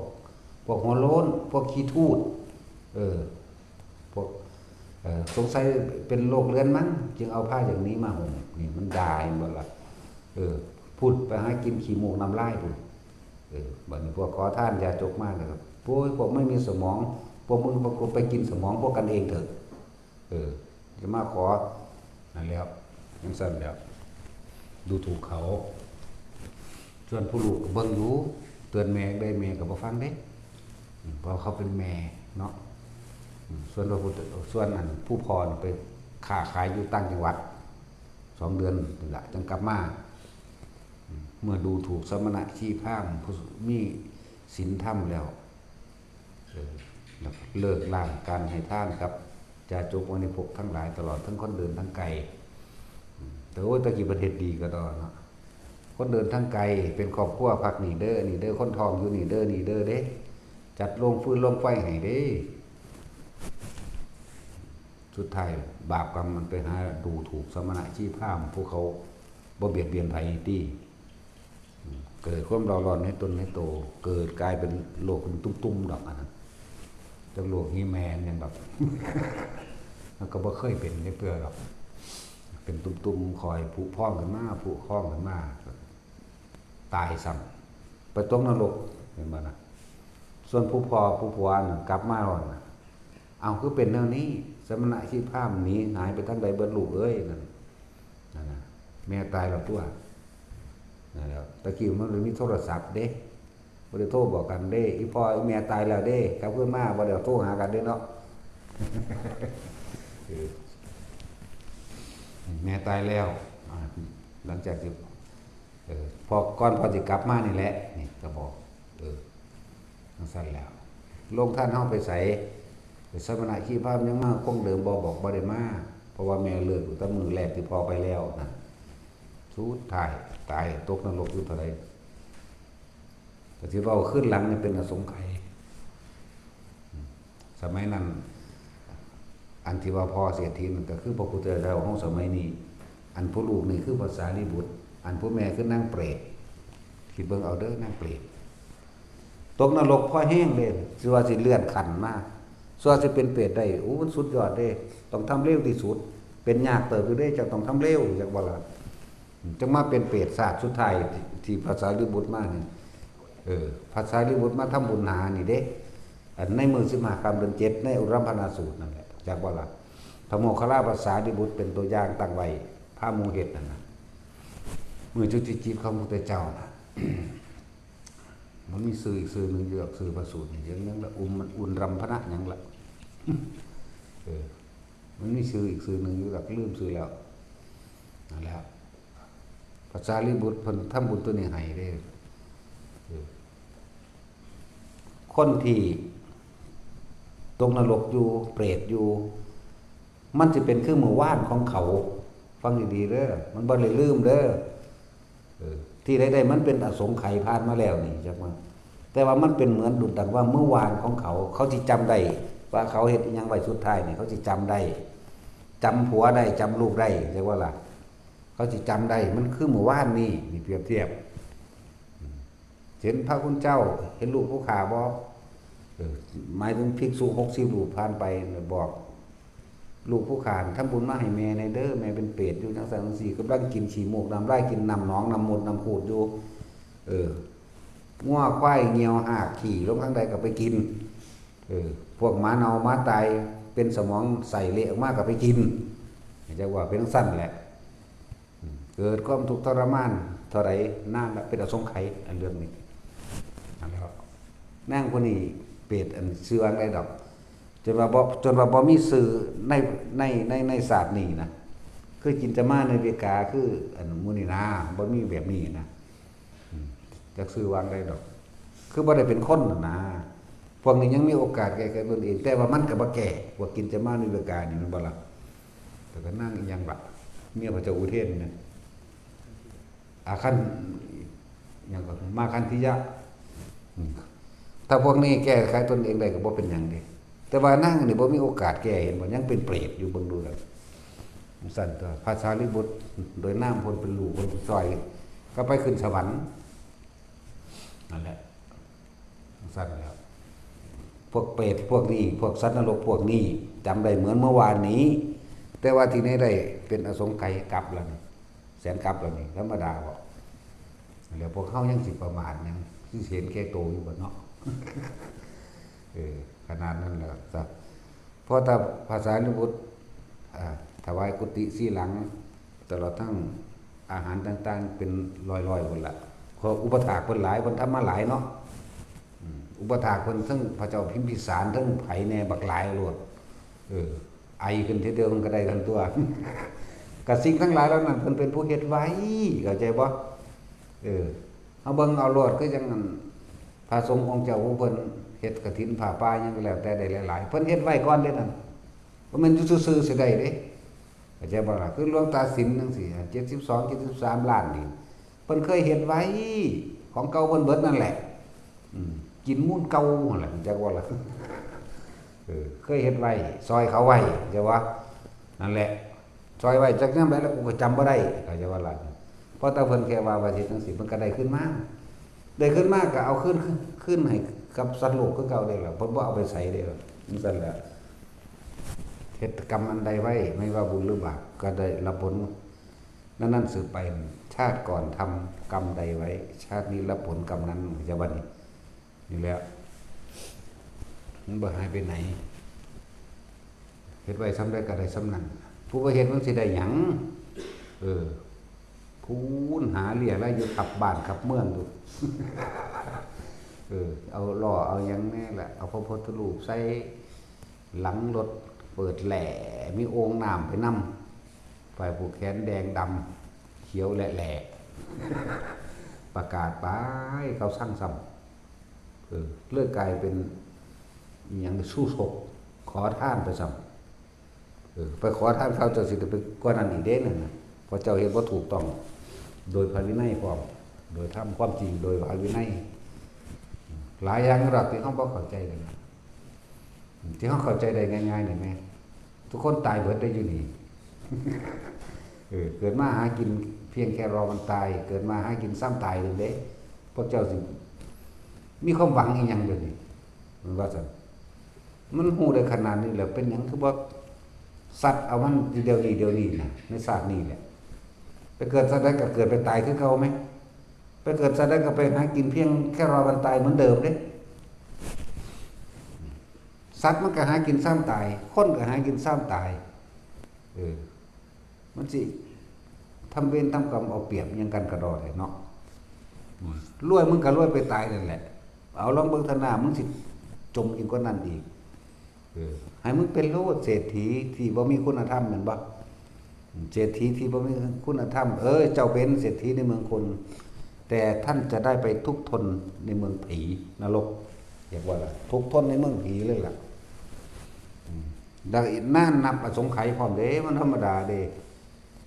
พวกหัวโล้น พวกขี้ทูด เออ พวก เออ สงสัยเป็นโรคเรื้อนมั้ง จึงเอาผ้าอย่างนี้มาห่ม นี่มันด่าเห็นบ่ล่ะ เออ พุ้นไปหากินขี้มูกน้ำลายพุ้น เออ บัดนี้พวกขอทานยาจกมาเนี่ยครับ โอ้ย พวกไม่มีสมอง พวกมึงก็ไปกินสมองพวกกันเองเถอะ เออ จะมาขอ นั่นแล้ว จั่งซั้นแล้ว ดูถูกเขา ส่วนผู้ลูกก็เบิ่งอยู่ เตือนแม่ได้ แม่ก็บ่ฟังเด้ อืม เพราะเขาเป็นแม่เนาะ อืม ส่วนพระพุทธ ส่วนอันผู้พ่อน่ะไปค้าขายอยู่ต่างจังหวัด สองเดือนนี่ล่ะ จั่งกลับมา อืม เมื่อดูถูกสมณะชีพราหมณ์ผู้มีศีลธรรมแล้ว เออ แล้วก็เลิกล้างการให้ทานกับจาจุกวณิพกทั้งหลาย ตลอดทั้งคนเดินทางไกล อืม แต่โอ้ย ตะกี้ประเทศดีก็ดอเนาะ คนเดินทางไกล เป็นครอบครัวพักนี่เด้อ นี่เด้อ คนท้องอยู่นี่เด้อ นี่เด้อเด้ จัดโรงฟืนโรงไฟให้เด้ สุดท้ายบาปกรรมมันไปหาดูถูกสมณะชีพราหมณ์ ผู้เขาบ่เบียดเบียนไผติ เกิดความเร่าร้อนในตนในโต เกิดกลายเป็นโรคเป็นตุ่มๆดอกอันนั้น จักโรคฮีแมนหยังดอก มันก็บ่เคยเป็นจักเทื่อดอก เป็นตุ่มๆ คอยผุพองขึ้นมา ผุพองขึ้นมา ตายซ้ำ ไปตกนรก เห็นบ่นะ ส่วนผู้พ่อผู้ผัวนั่นกลับมาแล้วนะ เอาคือเป็นแนวนี้ สมณะชีพราหมณ์หนีหายไปทางใดเบิดลูกเอ้ย นั่น นั่นน่ะ แม่ตายแล้วตัว นั่นแหละ ตะกี้มันบ่มีโทรศัพท์เด้ บ่ได้โทรบอกกันเด้ อีพ่ออีแม่ตายแล้วเด้ กลับคืนมาบ่ได้โทรหากันเด้เนาะ เออ แม่ตายแล้ว อ่า หลังจากที่ เออ พ่อ ก่อนพ่อสิกลับมานี่แหละ นี่ก็บอก เออ จั่งซั้นแล้ว โรงทานเฮาไปไส สมณะชีพราหมณ์ยังมาคงเดิมบ่ บอกบ่ได้มา เพราะว่าแม่เลิกตั้งแต่มื้อแรกที่พ่อไปแล้วนะ สุดท้ายตายตกนรกอยู่เท่าใด ก็สิเว้าคืนหลังนี่เป็นอสงไขย สมัยนั้น อันที่ว่าพ่อเศรษฐีนั่นก็คือพระพุทธเจ้าของสมัยนี้ อันผู้ลูกนี่คือพระสารีบุตร อันผู้แม่คือนางเปรต คิดเบิ่งเอาเด้อนางเปรต ตกนรกพอแฮงเด้ สิว่าสิเลื่อนขั้นมา สิว่าสิเป็นเปรตได้ โอ้ มันสุดยอดเด้ ต้องทำเร็วที่สุด เป็นยากเติบอยู่เด้ เจ้าต้องทำเร็ว จักบ่ล่ะ จั่งมาเป็นเปรตชาติสุดท้ายที่ ที่พระสารีบุตรมานี่ เออ พระสารีบุตรมาทำบุญหานี่เด้ อันในมื้อสิบห้าค่ำเดือนเจ็ด ในอุรัมพนาสูตรนั่นแหละ จักบ่ล่ะ พระโมคคัลลาภาษารีบุตรเป็นตัวอย่างตั้งไว้ พาหมู่เฮ็ดนั่นน่ะ มื้อจุติจิตของพระพุทธเจ้าน่ะ มันมีชื่ออีกชื่อหนึ่งอยู่ดอก ชื่อพระสูตรนี่ หยัง หยังละ อุม อุรัมพนะหยังละ เออ มันมีชื่ออีกชื่อหนึ่งอยู่ดอก ลืมชื่อแล้ว นั่นแหละ พระสารีบุตรเพิ่นทำบุญตัวนี้ให้เด้ เออ คนที่ตกนรกอยู่ เปรตอยู่ มันสิเป็นคือมื้อวานของเขา ฟังดีๆเด้อ มันบ่ได้ลืมเด้อ เออ ที่ใดๆมันเป็นอสงไขยผ่านมาแล้วนี่ จักว่า แต่ว่ามันเป็นเหมือนดุจดังว่ามื้อวานของเขา เขาสิจำได้ว่าเขาเฮ็ดอิหยังไว้สุดท้ายนี่ เขาสิจำได้ จำผัวได้ จำลูกได้ จักว่าล่ะ เขาสิจำได้ มันคือมื้อวานนี่ นี่เปรียบเทียบ เห็นพระคุณเจ้า เห็นลูกผู้ข้าบ่ เออ หมายถึงภิกษุหกสิบรูปผ่านไป บอก ลูกผู้ข้า ทำบุญมาให้แม่แหน่เด้อ แม่เป็นเปรตอยู่จั่งซั้นจั่งซี้ กำลังกินขี้มูกน้ำลาย กินน้ำหนองน้ำมูดน้ำคูดอยู่ เออ งัวควายเหี่ยวหากขี้ลงทางใดก็ไปกิน เออ พวกหมาเน่าหมาตาย เป็นสมองไส้เละออกมาก็ไปกิน จักว่าเป็นจั่งซั้นแหละ อืม เกิดความทุกข์ทรมานเท่าใด นานละ เป็นอสงไขย อันเรื่องนี้ อันนี้ก็ นางผู้นี้เปรตอันชื่อว่าอะไรดอก จนว่าบ่ จนว่าบ่มีชื่อใน ใน ใน ในชาตินี้นะ คือกินจมาในเวกา คืออันหมู่นี้นะ บ่มีแบบนี้นะ อืม จักชื่อว่าอะไรดอก คือบ่ได้เป็นคนน่ะนะ พวกนี้ยังมีโอกาสแก้ไขตนเอง แต่ว่ามันก็บ่แก้ พวกกินจมาในเวกานี่ แม่นบ่ล่ะ แต่ก็นางอีหยังล่ะ เมียพระเจ้าอุเทนเนี่ย อาคัน หยังก็ มาคันธิยะ อืม ถ้าพวกนี้แก้ไขตนเองได้ก็บ่เป็นหยังเด้ แต่ว่านางนี่บ่มีโอกาสแก้ เห็นบ่ ยังเป็นเปรตอยู่ เบิ่งดูแล้ว จั่งซั้นตัว พระสารีบุตร โดยนามเพิ่นเป็นลูกเพิ่นเป็นซอย ก็ไปขึ้นสวรรค์ นั่นแหละ จั่งซั้นแล้ว พวกเปรตพวกนี้ พวกสัตว์นรกพวกนี้ จำได้เหมือนเมื่อวานนี้ แต่ว่าที่ไหนได้เป็นอสงไขยกัปแล้วนี่ แสนกัปแล้วนี่ ธรรมดาบ่ แล้วพวกเฮายังสิประมาทหยัง สิเห็นแก่โตอยู่บ่เนาะ เออ ขนาดนั้นแหละจ้ะ เพราะถ้าพระสารีบุตร อ่า ถวายกุฏิสี่หลัง ตลอดทั้งอาหารต่างๆ เป็นร้อยๆ พุ้นละ เพราะอุปถากเพิ่นหลาย เพิ่นทำมาหลายเนาะ อืม อุปถากเพิ่นทั้งพระเจ้าพิมพิสาร ทั้งไผแหน่บักหลายโลด เออ ไอขึ้นทีเดียวมันก็ได้ทันตัว กับสิ่งทั้งหลายเหล่านั้นเพิ่นเป็นผู้เฮ็ดไว้ เข้าใจบ่ เออ เอาเบิ่งเอาโลด คือจั่งนั้น พระสงฆ์องค์เจ้าผู้เพิ่นเฮ็ดกฐินผ้าป่าหยังก็แล้วแต่ได้หลายๆ เพิ่นเฮ็ดไว้ก่อนเด้นั่น บ่แม่นอยู่ซื่อๆ สิได้เด้ เข้าใจบ่ล่ะ คือหลวงตาสินจั่งซี้ เจ็ดสิบสอง เจ็ดสิบสาม ล้านนี่ เพิ่นเคยเฮ็ดไว้ ของเก่าเพิ่นเบิดนั่นแหละ อืม กินมูลเก่าหั่นแหละ จักว่าล่ะ เออ เคยเฮ็ดไว้ ซอยเขาไว้ เข้าใจบ่ นั่นแหละ ซอยไว้จักยามใดแล้วกูก็จำบ่ได้ เข้าใจบ่ล่ะ เพราะแต่เพิ่นแค่ว่า ว่าเฮ็ดจั่งซี้ เพิ่นก็ได้คืนมา ได้คืนมาก็เอาคืน คืนให้กับสัตว์โลกคือเก่าเด้ล่ะ เพิ่นบ่เอาไปไสเด้ล่ะ จั่งซั้นแหละ เฮ็ดกรรมอันใดไว้ ไม่ว่าบุญหรือบาป ก็ได้รับผลนั้นๆ สืบไป ชาติก่อนทำกรรมใดไว้ ชาตินี้รับผลกรรมนั้น เข้าใจบ่นี่ นี่แหละ มันบ่หายไปไหน เฮ็ดไว้ส่ำใดก็ได้ส่ำนั้น ผู้บ่เฮ็ดมันสิได้หยัง เออ พู้นหาเลี้ยรายอยู่ขับบ้านขับเมืองอยู่ เออ เอาหล่อเอาหยังแหน่ล่ะ เอาพระพุทธรูปใส่หลังรถ เปิดแหล่ มีโอ่งน้ำไปนำ ฝ่ายผูกแขนแดงดำเขียวแหล่ๆ ประกาศไป เขาซังซ้ำ เออ เลยกลายเป็นอิหยัง ชู้สก ขอทานไปซ้ำ เออ ไปขอทานเขาเจ้าสิได้ไปกว่านั้นอีกเด้นั่นน่ะ เพราะเจ้าเฮ็ดบ่ถูกต้อง โดยพระวินัยพร้อม โดยธรรมความจริง โดยพระวินัย หลายอย่างอยู่ดอกที่เฮาบ่เข้าใจกันนะ ที่เฮาเข้าใจได้ง่ายๆ นี่แหม ทุกคนตายเบิดได้อยู่นี่ เออ เกิดมาหากินเพียงแค่รอวันตาย เกิดมาหากินซ้ำตายเลยเด้ พวกเจ้าสิมีความหวังอีหยังเดี๋ยวนี้ มันว่าซั่น มันฮู้ได้ขนาดนี้แล้ว เป็นหยังคือบ่ซัดเอามันเดี๋ยวนี้ เดี๋ยวนี้นะ ในชาตินี้แหละ ไปเกิดชาติใดก็เกิดไปตายคือเก่าไหม ไปเกิดชาติใดก็ไปหากินเพียงแค่รอวันตายเหมือนเดิมเด้ สัตว์มันก็หากินซ้ำตาย คนก็หากินซ้ำตาย เออ มันสิทำเวรทำกรรมเอาเปรียบหยังกันกะดอแท้เนาะ อืม รวยมึงก็รวยไปตายนั่นแหละ เอาลองเบิ่งเทื่อหน้ามึงสิจมยิ่งกว่านั้นอีก เออ ให้มึงเป็นโลดเศรษฐีที่บ่มีคุณธรรมแม่นบ่ เศรษฐีที่บ่มีคุณธรรม เออ เจ้าเป็นเศรษฐีในเมืองคน แต่ท่านจะได้ไปทุกข์ทนในเมืองผีนรก เรียกว่าล่ะ ทุกข์ทนในเมืองผีเลยล่ะ อืม แล้วอีกนานนับอสงไขยพร้อมเด้ มันธรรมดาเด้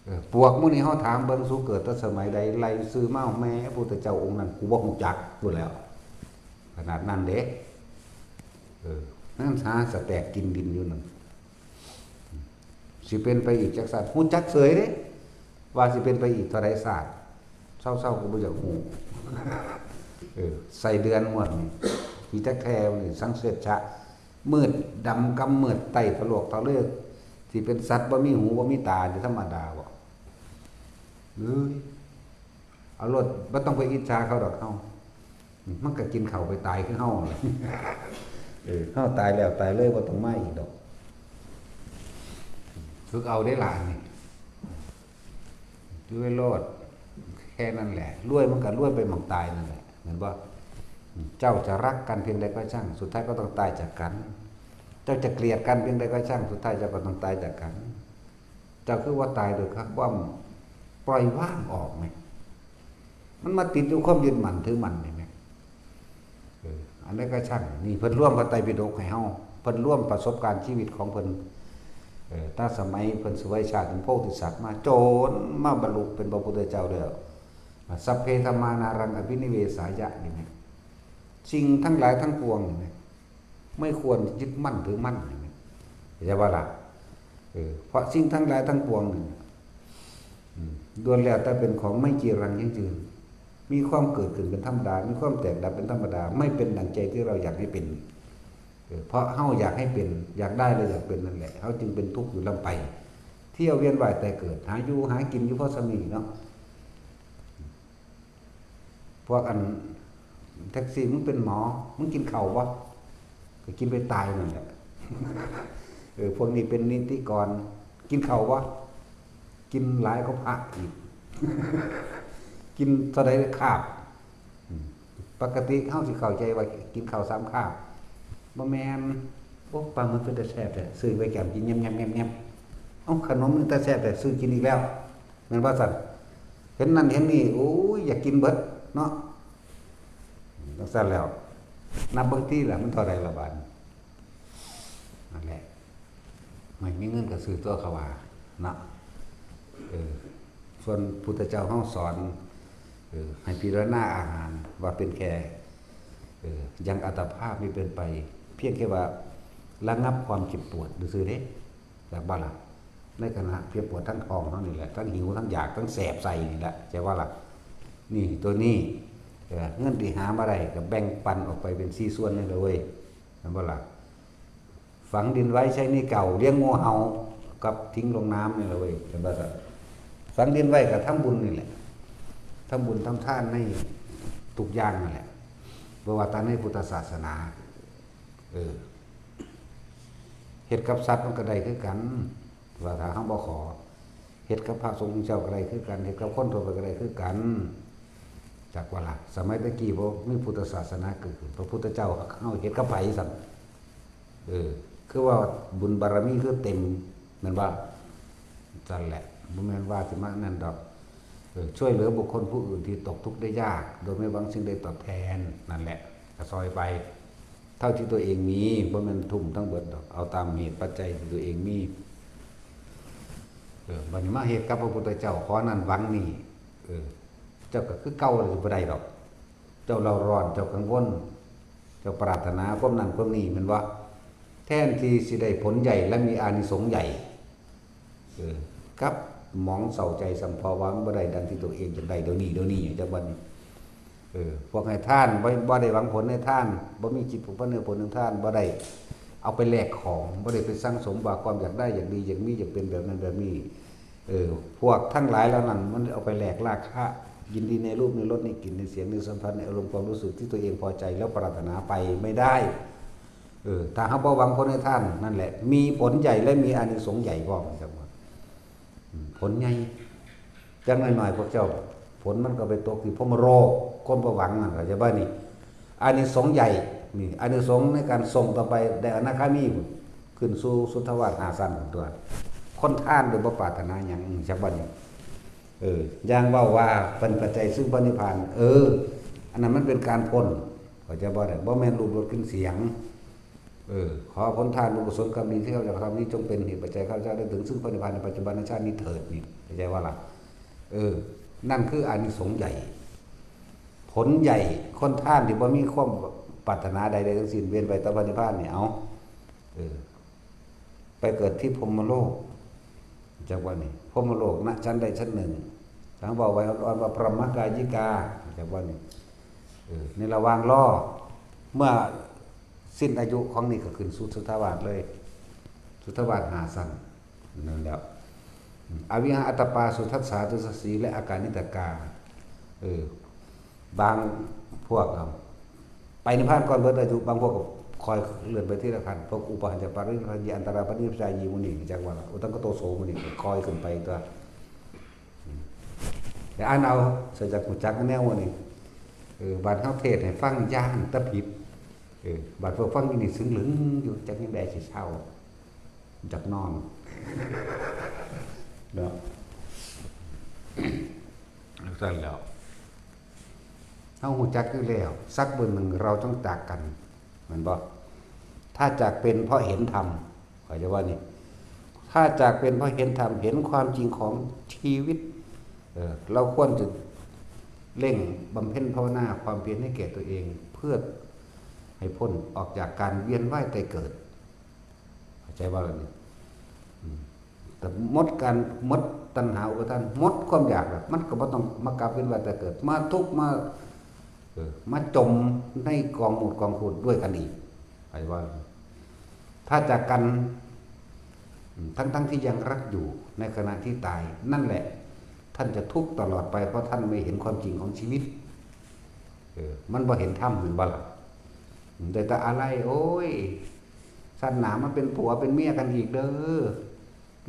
เออ พวกมื้อนี้เฮาถามเบิ่ง สูเกิดแต่สมัยใด ไล่ชื่อมา แม่พุทธเจ้าองค์นั้น กูบ่ฮู้จักพู้นแหล้ว ขนาดนั้นเด้ เออ นั่นหาสะแตกกินดินอยู่นั่น สิเป็นไปอีกจักชาติ ฮู้จักเสยเด้ ว่าสิเป็นไปอีกเท่าใดชาติ เศร้าๆ ก็บ่อยากฮู้ เออ ไส้เดือนงวดนี่ มีจักแท้นี่ สังเสชะ มืดดำกำมืดไต้ทะลวกทะเลิก สิเป็นสัตว์บ่มีหูบ่มีตา นี่ธรรมดาบ่ เอ้ย เอาโลด บ่ต้องไปอิจฉาเขาดอกเฮา มันก็กินข้าวไปตายคือเฮานั่นแหละ เออ เฮาตายแล้วตายเลย บ่ต้องมาอีกดอก ฝึกเอาเด้อหลานนี่ อยู่ไว้โลด แค่นั้นแหละ รวยมันก็รวยไปหม่องตายนั่นแหละ แม่นบ่ เจ้าจะรักกันเพียงใดก็ช่าง สุดท้ายก็ต้องตายจากกัน เจ้าจะเกลียดกันเพียงใดก็ช่าง สุดท้ายเจ้าก็ต้องตายจากกัน เจ้าคือว่าตายโดยความปล่อยวางออกไหม มันมาติดอยู่ความยึดมั่นถือมั่นนี่แหม เออ อันนั้นก็ช่าง นี่เพิ่นรวมพระไตรปิฎกให้เฮา เพิ่นรวมประสบการณ์ชีวิตของเพิ่น เออ ตั้งสมัยเพิ่นเสวยชาติเป็นโพธิสัตว์มา จนมาบรรลุเป็นพระพุทธเจ้าแล้ว สัพเพธัมมานารังอภินิเวสายะ นี่แหม สิ่งทั้งหลายทั้งปวงนี่แหม ไม่ควรยึดมั่นถือมั่น เข้าใจบ่ล่ะ เออ เพราะสิ่งทั้งหลายทั้งปวงนี่ อืม ล้วนแล้วแต่เป็นของไม่จีรังยั่งยืน มีความเกิดขึ้นเป็นธรรมดา มีความแตกดับเป็นธรรมดา ไม่เป็นดังใจที่เราอยากให้เป็น เออ เพราะเฮาอยากให้เป็น อยากได้และอยากเป็นนั่นแหละ เฮาจึงเป็นทุกข์อยู่ร่ำไป เที่ยวเวียนว่ายแต่เกิด หาอยู่หากินอยู่พอส่ำนี้เนาะ อืม พวกอันแท็กซี่ "มึงเป็นหมอ มึงกินข้าวบ่?" ก็กินไปตายนั่นแหละ เออ พวกนี้เป็นนิติกร "กินข้าวบ่?" กินหลายกว่าพระอีก กินเท่าใดคาบ อืม ปกติเฮาสิเข้าใจว่ากินข้าวสามคาบ บ่แม่น "โอ้ ปลาหมึกเป็นตาแซ่บแท้ ซื้อไปแก้มกิน แยมๆๆๆ เอ้า ขนมเป็นตาแซ่บแท้ ซื้อกินอีกแล้ว" แม่นบ่ซั่น เห็นนั่นเห็นนี่ โอ้ย อยากกินเบิดเนาะ จั่งซั่นแล้ว นับเบิ่งติล่ะ มันเท่าใดละบาดนี้ นั่นแหละ ไม่มีเงินก็ซื้อตัวเขาว่าเนาะ เออ ส่วนพุทธเจ้าเฮาสอน เออ ให้พิจารณาอาหารว่าเป็นแค่ เออ ยังอัตภาพไม่เป็นไป เพียงแค่ว่าระงับความเจ็บปวดซื่อๆเด้ จักบ่ล่ะ ในขณะเจ็บปวดทั้งท้องเฮานี่แหละ ทั้งหิว ทั้งอยาก ทั้งแสบไส้นี่แหละ ใช่บ่ล่ะ นี่ตัวนี้ เออ เงินที่หามาได้ก็แบ่งปันออกไปเป็นสี่ส่วนนี่แหละเว้ย แม่นบ่ล่ะ ฝังดินไว้ใช้หนี้เก่า เลี้ยงงูเห่ากับทิ้งลงน้ำนี่แหละเว้ย เห็นบ่ล่ะ ฝังดินไว้ก็ทำบุญนี่แหละ ทำบุญทำทานในทุกอย่างนั่นแหละ เพราะว่าตามในพุทธศาสนา เออ เฮ็ดกับสัตว์มันก็ได้คือกัน ว่าถ้าเฮาบ่ขอ เฮ็ดกับพระสงฆ์องค์เจ้าก็ได้คือกัน เฮ็ดกับคนทั่วไปก็ได้คือกัน จักว่าล่ะ สมัยตะกี้บ่มีพุทธศาสนาเกิดขึ้น พระพุทธเจ้าเฮาเฮ็ดกับไผซั่น เออ คือว่าบุญบารมีคือเต็ม แม่นบ่ ซั่นแหละ บ่แม่นว่าสิมานั่นดอก เออ ช่วยเหลือบุคคลผู้อื่นที่ตกทุกข์ได้ยาก โดยไม่หวังสิ่งใดตอบแทน นั่นแหละ ก็ซอยไป เท่าที่ตัวเองมี บ่แม่นทุ่มทั้งเบิดดอก เอาตามเหตุปัจจัยที่ตัวเองมี เออ บัดนี้มาเฮ็ดกับพระพุทธเจ้า ขอนั่นหวังนี่ เออ เจ้าก็คือเก่าเลย บ่ได้ดอก เจ้าเร่าร้อน เจ้ากังวล เจ้าปรารถนาความนั่นความนี่ แม่นบ่ แทนที่สิได้ผลใหญ่และมีอานิสงส์ใหญ่ เออ กลับหมองเศร้าใจซ้ำ เพราะว่ามันบ่ได้ดังที่ตัวเองอยากได้ เดี๋ยวนี้ เดี๋ยวนี้ จักบัดนี้ เออ พวกให้ทาน บ่ บ่ได้หวังผลให้ทาน บ่มีจิตผูกพันเนื้อผลแห่งทาน บ่ได้เอาไปแลกของ บ่ได้ไปสั่งสมว่าความอยากได้ อยากดี อยากมี อยากเป็นแบบนั้นแบบนี้ เออ พวกทั้งหลายเหล่านั้น มันเอาไปแลกราคะ ยินดีในรูป ในรส ในกลิ่น ในเสียง ในสัมผัส ในอารมณ์ความรู้สึกที่ตัวเองพอใจแล้วปรารถนาไปไม่ได้ เออ ถ้าเฮาบ่หวังผลให้ทาน นั่นแหละ มีผลใหญ่และมีอานิสงส์ใหญ่พร้อม จักว่า อืม ผลใหญ่ จักหน่อยๆ พวกเจ้า ฝนมันก็ไปตกที่พรหมโลก คนบ่หวังนั่น เข้าใจบ่นี่ อานิสงส์ใหญ่ นี่ อานิสงส์ในการส่งต่อไป ได้อนาคามีพุ้น ขึ้นสู่สุทธาวาสห้าชั้นพุ้นตั๊ว คนทานโดยบ่ปรารถนาหยัง จักบ่นี่ เออ อย่างเว้าว่าเป็นปัจจัยซึ่งพระนิพพาน เออ อันนั้นมันเป็นการพ้น เข้าใจบ่ได้ บ่แม่นรูปรสกลิ่นเสียง เออ ขอผลทานบุญกุศลกรรมดีที่ข้าพเจ้ากระทำนี้ จงเป็นเหตุปัจจัยข้าพเจ้าได้ถึงซึ่งพระนิพพานในปัจจุบันชาตินี้เถิด นี่ เข้าใจบ่ล่ะ เออ นั่นคืออานิสงส์ใหญ่ ผลใหญ่ คนทานที่บ่มีความปรารถนาใดๆทั้งสิ้น เว้นไปแต่พระนิพพานนี่ เอา เออ ไปเกิดที่พรหมโลก จักว่านี่ พรหมโลก ณ ชั้นใดชั้นหนึ่ง ทางเว้าไว้อ่อนๆว่าพรหมกายิกา จักว่านี่ เออ ในระหว่างรอ เมื่อสิ้นอายุของนี่ก็ขึ้นสู่สุทธาวาสเลย สุทธาวาสห้าชั้น นั่นแหละ อวิหะอัตตปาสุทัสสา ทุสสี และอากานิตกา เออ บางพวกก็ไปนิพพานก่อนเบิดอายุ บางพวกก็คอยเลื่อนไปทีละขั้น พวกอุปหัญจปรินิพพายี อันตราปรินิพพายีหมู่นี้ จักว่าอุตังคโตโสหมู่นี้ คอยขึ้นไปตั๊ว แต่อ่านเอา ใส่จักหูจักแนวหมู่นี้ เออ บาดเฮาเทศน์ให้ฟังย้านแต่ผิด เออ บาดพวกฟังอยู่นี่ซึ่งลึงอยู่ จักยามใดสิเซา จักนอน เนาะ จั่งซั่นแหล้ว เฮาฮู้จักอยู่แล้ว สักมื้อหนึ่งเราต้องจากกัน แม่นบ่ ถ้าจากเป็นเพราะเห็นธรรม เข้าใจบ่นี่ ถ้าจากเป็นเพราะเห็นธรรม เห็นความจริงของชีวิต เออ เราควรจะเร่งบำเพ็ญภาวนาความเพียรให้แก่ตัวเอง เพื่อให้พ้นออกจากการเวียนว่ายตายเกิด เข้าใจบ่ล่ะนี่ อืม แต่หมดการ หมดตัณหาอุปาทาน หมดความอยากแล้ว มันก็บ่ต้องมากลับเวียนว่ายตายเกิด มาทุกข์ มา เออ มาจมในกองมูดกองคูดด้วยกันอีก เข้าใจบ่ ถ้าจากกัน อืม ทั้งๆที่ยังรักอยู่ ในขณะที่ตาย นั่นแหละ ท่านจะทุกข์ตลอดไป เพราะท่านไม่เห็นความจริงของชีวิต เออ มันบ่เห็นธรรม แม่นบ่ล่ะ ได้แต่อาลัย โอ้ย ชาติหน้ามาเป็นผัวเป็นเมียกันอีกเด้อ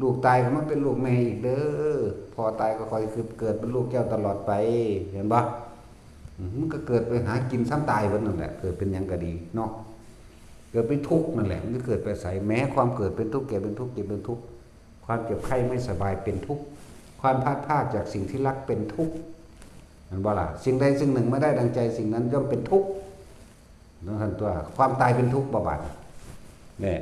ลูกตายก็มาเป็นลูกแม่อีกเด้อ พ่อตายก็คอยคือเกิดเป็นลูกเจ้าตลอดไป เห็นบ่ อืม มันก็เกิดไปหากินซ้ำตายเบิดนั่นแหละ เกิดเป็นหยังก็ดีเนาะ เกิดเป็นทุกข์นั่นแหละ มันก็เกิดไปอาศัย แม้ความเกิดเป็นทุกข์ แก่เป็นทุกข์ เจ็บเป็นทุกข์ ความเจ็บไข้ไม่สบายเป็นทุกข์ ความพลัดพรากจากสิ่งที่รักเป็นทุกข์ แม่นบ่ล่ะ สิ่งใดสิ่งหนึ่งไม่ได้ดังใจ สิ่งนั้นย่อมเป็นทุกข์ นั่นตัว ความตายเป็นทุกข์บ่บาด เนี่ย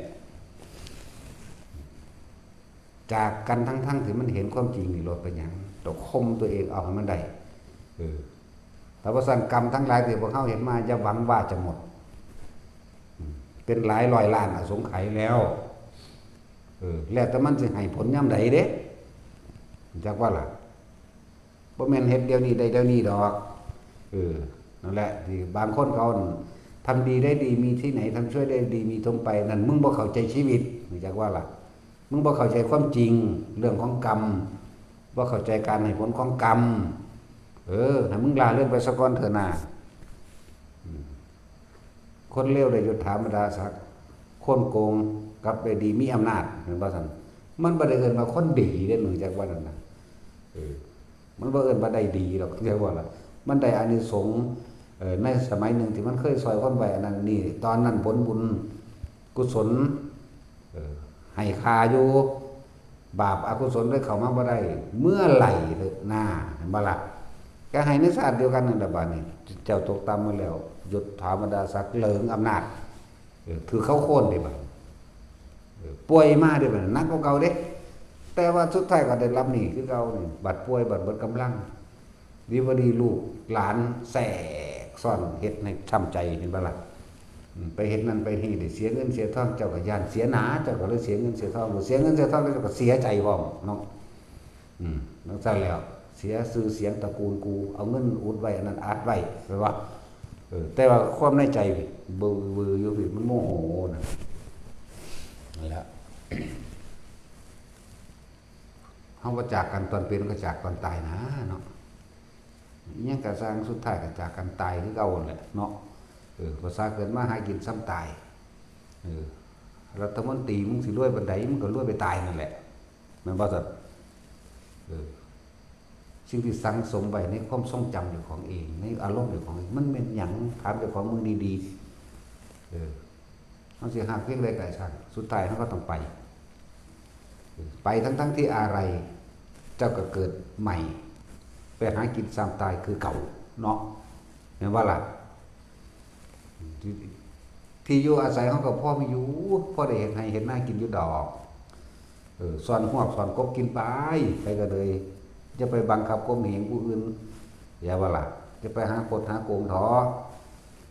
จากกันทั้งๆที่มันเห็นความจริงนี่ โลดไปหยัง ต้องข่มตัวเองเอาให้มันได้ เออ แต่ว่าสั่นกรรมทั้งหลายที่พวกเฮาเฮ็ดมา อย่าหวังว่าจะหมด อืม เป็นหลายร้อยล้านอสงไขยแล้ว เออ แล้วแต่มันสิให้ผลยามใดเด้ จักว่าล่ะ บ่แม่นเฮ็ดเดี๋ยวนี้ได้เดี๋ยวนี้ดอก เออ นั่นแหละ ที่บางคนเขาทำดีได้ดีมีที่ไหน ทำชั่วได้ดีมีถมไป นั่นมึงบ่เข้าใจชีวิต รู้จักว่าล่ะ มึงบ่เข้าใจความจริง เรื่องของกรรม บ่เข้าใจการให้ผลของกรรม เออ ให้มึงละเลิกไปซะก่อนเถอะนา อืม คนเลวได้ยศถาบรรดาศักดิ์ คนโกงกลับได้ดีมีอำนาจ แม่นบ่ซั่น มันบ่ได้เอิ้นว่าคนดีเด้ มึงจักว่านั่นน่ะ เออ มันบ่เอิ้นว่าได้ดีดอก จักว่าล่ะ มันได้อานิสงส์ เอ่อ ในสมัยหนึ่งที่มันเคยซ่อยคนไว้อันนั้นนี่ ตอนนั้นผลบุญกุศล เออ ให้ค่าอยู่ บาปอกุศลเลยเข้ามาบ่ได้ เมื่อไหร่เถอะนา เห็นบ่ล่ะ ก็ให้ในชาติเดียวกันนั่นแหละ บาดนี้ เจ้าตกต่ำมาแล้ว ยศถาบรรดาศักดิ์ เหลิงอำนาจ เออ ถือเขาโค่นเด้ บาดนี้ เออ ป่วยมาเด้ บาดนี้ หนักกว่าเก่าเด้ แต่ว่าสุดท้ายก็ได้รับหนี้คือเก่านี่ บัดป่วย บัดเบิดกำลัง ดีบ่ดีลูกหลานแทรกซ้อนเฮ็ดให้ช้ำใจ เห็นบ่ล่ะ อืม ไปเฮ็ดนั่นไปนี่ ได้เสียเงินเสียทอง เจ้าก็ย้านเสียหนา เจ้าก็เลยเสียเงินเสียทอง เสียเงินเสียทองแล้วเจ้าก็เสียใจพร้อมเนาะ อืม จั่งซั้นแล้ว เสียชื่อเสียงตระกูลกู เอาเงินอุดไว้ อันนั้นอัดไว้ แม่นบ่ เออ แต่ว่าความในใจเบิ่งๆอยู่พี้ มันโมโหนะ นั่นแหละ เฮาบ่จากกันตอนเป็น ก็จากตอนตายนะเนาะ อิหยังก็ซ่าง สุดท้ายก็จากกันตายคือเก่านั่นแหละเนาะ เออ ภาษาเกิดมาหากินซ้ำตาย เออ รัฐมนตรีมึงสิรวยปานใด มึงก็รวยไปตายนั่นแหละ แม่นบ่ซั่น เออ สิ่งที่สั่งสมไว้ในความทรงจำเจ้าของเอง ในอารมณ์เจ้าของเอง มันแม่นหยัง ถามเจ้าของมึงดีๆ เออ เฮาสิฮักเพียงใดก็ช่าง สุดท้ายเฮาก็ต้องไป ไปทั้งๆที่อาลัย เจ้าก็เกิดใหม่ ไปหากินซ้ำตายคือเก่าเนาะ แม่นบ่ล่ะ ที่ ที่อยู่อาศัยเฮาก็พอมีอยู่ พอได้เฮ็ดไร่เฮ็ดนากินอยู่ดอก เออ ซ่อนฮวกซ่อนกบกินไป ไปก็เลย อย่าไปบังคับข่มเหงผู้อื่น อย่าว่าล่ะ อย่าไปหาคดหาโกงเถาะ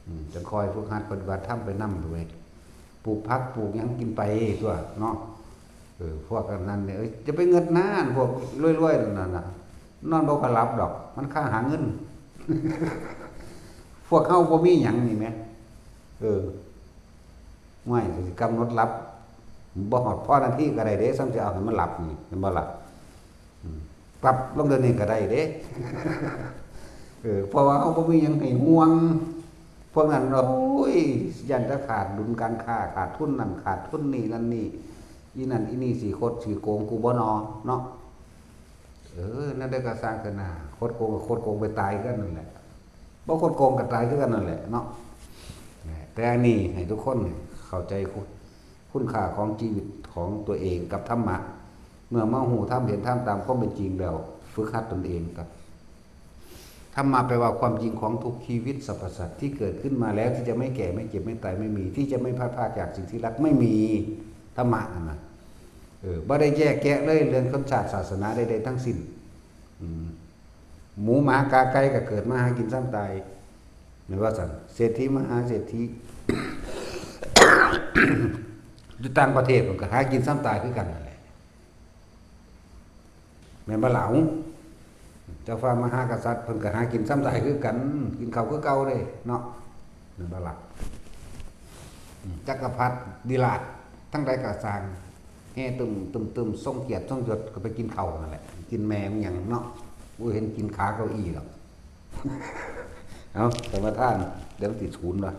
อืม จั่งค่อยฝึกหัดปฏิบัติธรรมไปนำโดย ปลูกผักปลูกหยังกินไปตั๊วเนาะ เออ พวกอันนั้นเนี่ย เอ้ย อย่าไปเงิดหน้า พวกรวยๆนั่นน่ะ นอนบ่ค่อยหลับดอก มันคาหาเงิน พวกเฮาบ่มีหยังนี่แหม เออ ห่วย สิกำหนดหลับ บ่ฮอดพอนาทีก็ได้เด้ ซ้ำสิเอาให้มันหลับนี่ แม่นบ่ล่ะ อืม ปรับลงเดี๋ยวนี้ก็ได้เด้ เออ เพราะว่าเฮาบ่มีหยังให้ห่วง พวกนั้น โอ้ย ย้านแต่ขาดดุลการค้า ขาดทุนนั่น ขาดทุนนี่นั่นนี่ อีนั่นอีนี่สิคดสิโกงกูบ่นอ เนาะ เออ นั่นได้ก็ซ่างเถาะนา คดโกงก็คดโกงไปตายกันนั่นแหละ บ่คดโกงก็ตายคือกันนั่นแหละเนาะ แต่อันนี้ให้ทุกคนเข้าใจคุณ คุณค่าของชีวิตของตัวเองกับธรรมะ เมื่อมาฮู้ธรรมเห็นธรรมตามความเป็นจริงแล้ว ฝึกหัดตนเองครับ ธรรมะแปลว่าความจริงของทุกชีวิตสรรพสัตว์ที่เกิดขึ้นมาแล้ว ที่จะไม่แก่ไม่เจ็บไม่ตายไม่มี ที่จะไม่พลัดพรากจากสิ่งที่รักไม่มี ธรรมะนั่นนะ เออ บ่ได้แยกแยะเลยเรื่องชนชาติศาสนาใดๆทั้งสิ้น อืม หมูหมากาไก่ก็เกิดมาหากินซ้ำตาย แม่นว่าซั่น เศรษฐีมหาเศรษฐี อยู่ต่างประเทศมันก็หากินซ้ำตายคือกันนั่นแหละ แม่นบ่ล่ะ เจ้าฟ้ามหากษัตริย์เพิ่นก็หากินซ้ำตายคือกัน กินข้าวคือเก่าเด้เนาะ แม่นบ่ล่ะ จักรพรรดิราชทั้งใดก็ซ่าง แห่ตึมตึมตึม ทรงเกียรติทรงยศก็ไปกินข้าวนั่นแหละ กินแม่มันหยังเนาะ บ่เห็นกินขาเก้าอี้หรอก เอาสมาทาน เดี๋ยวมันติดศูนย์วะ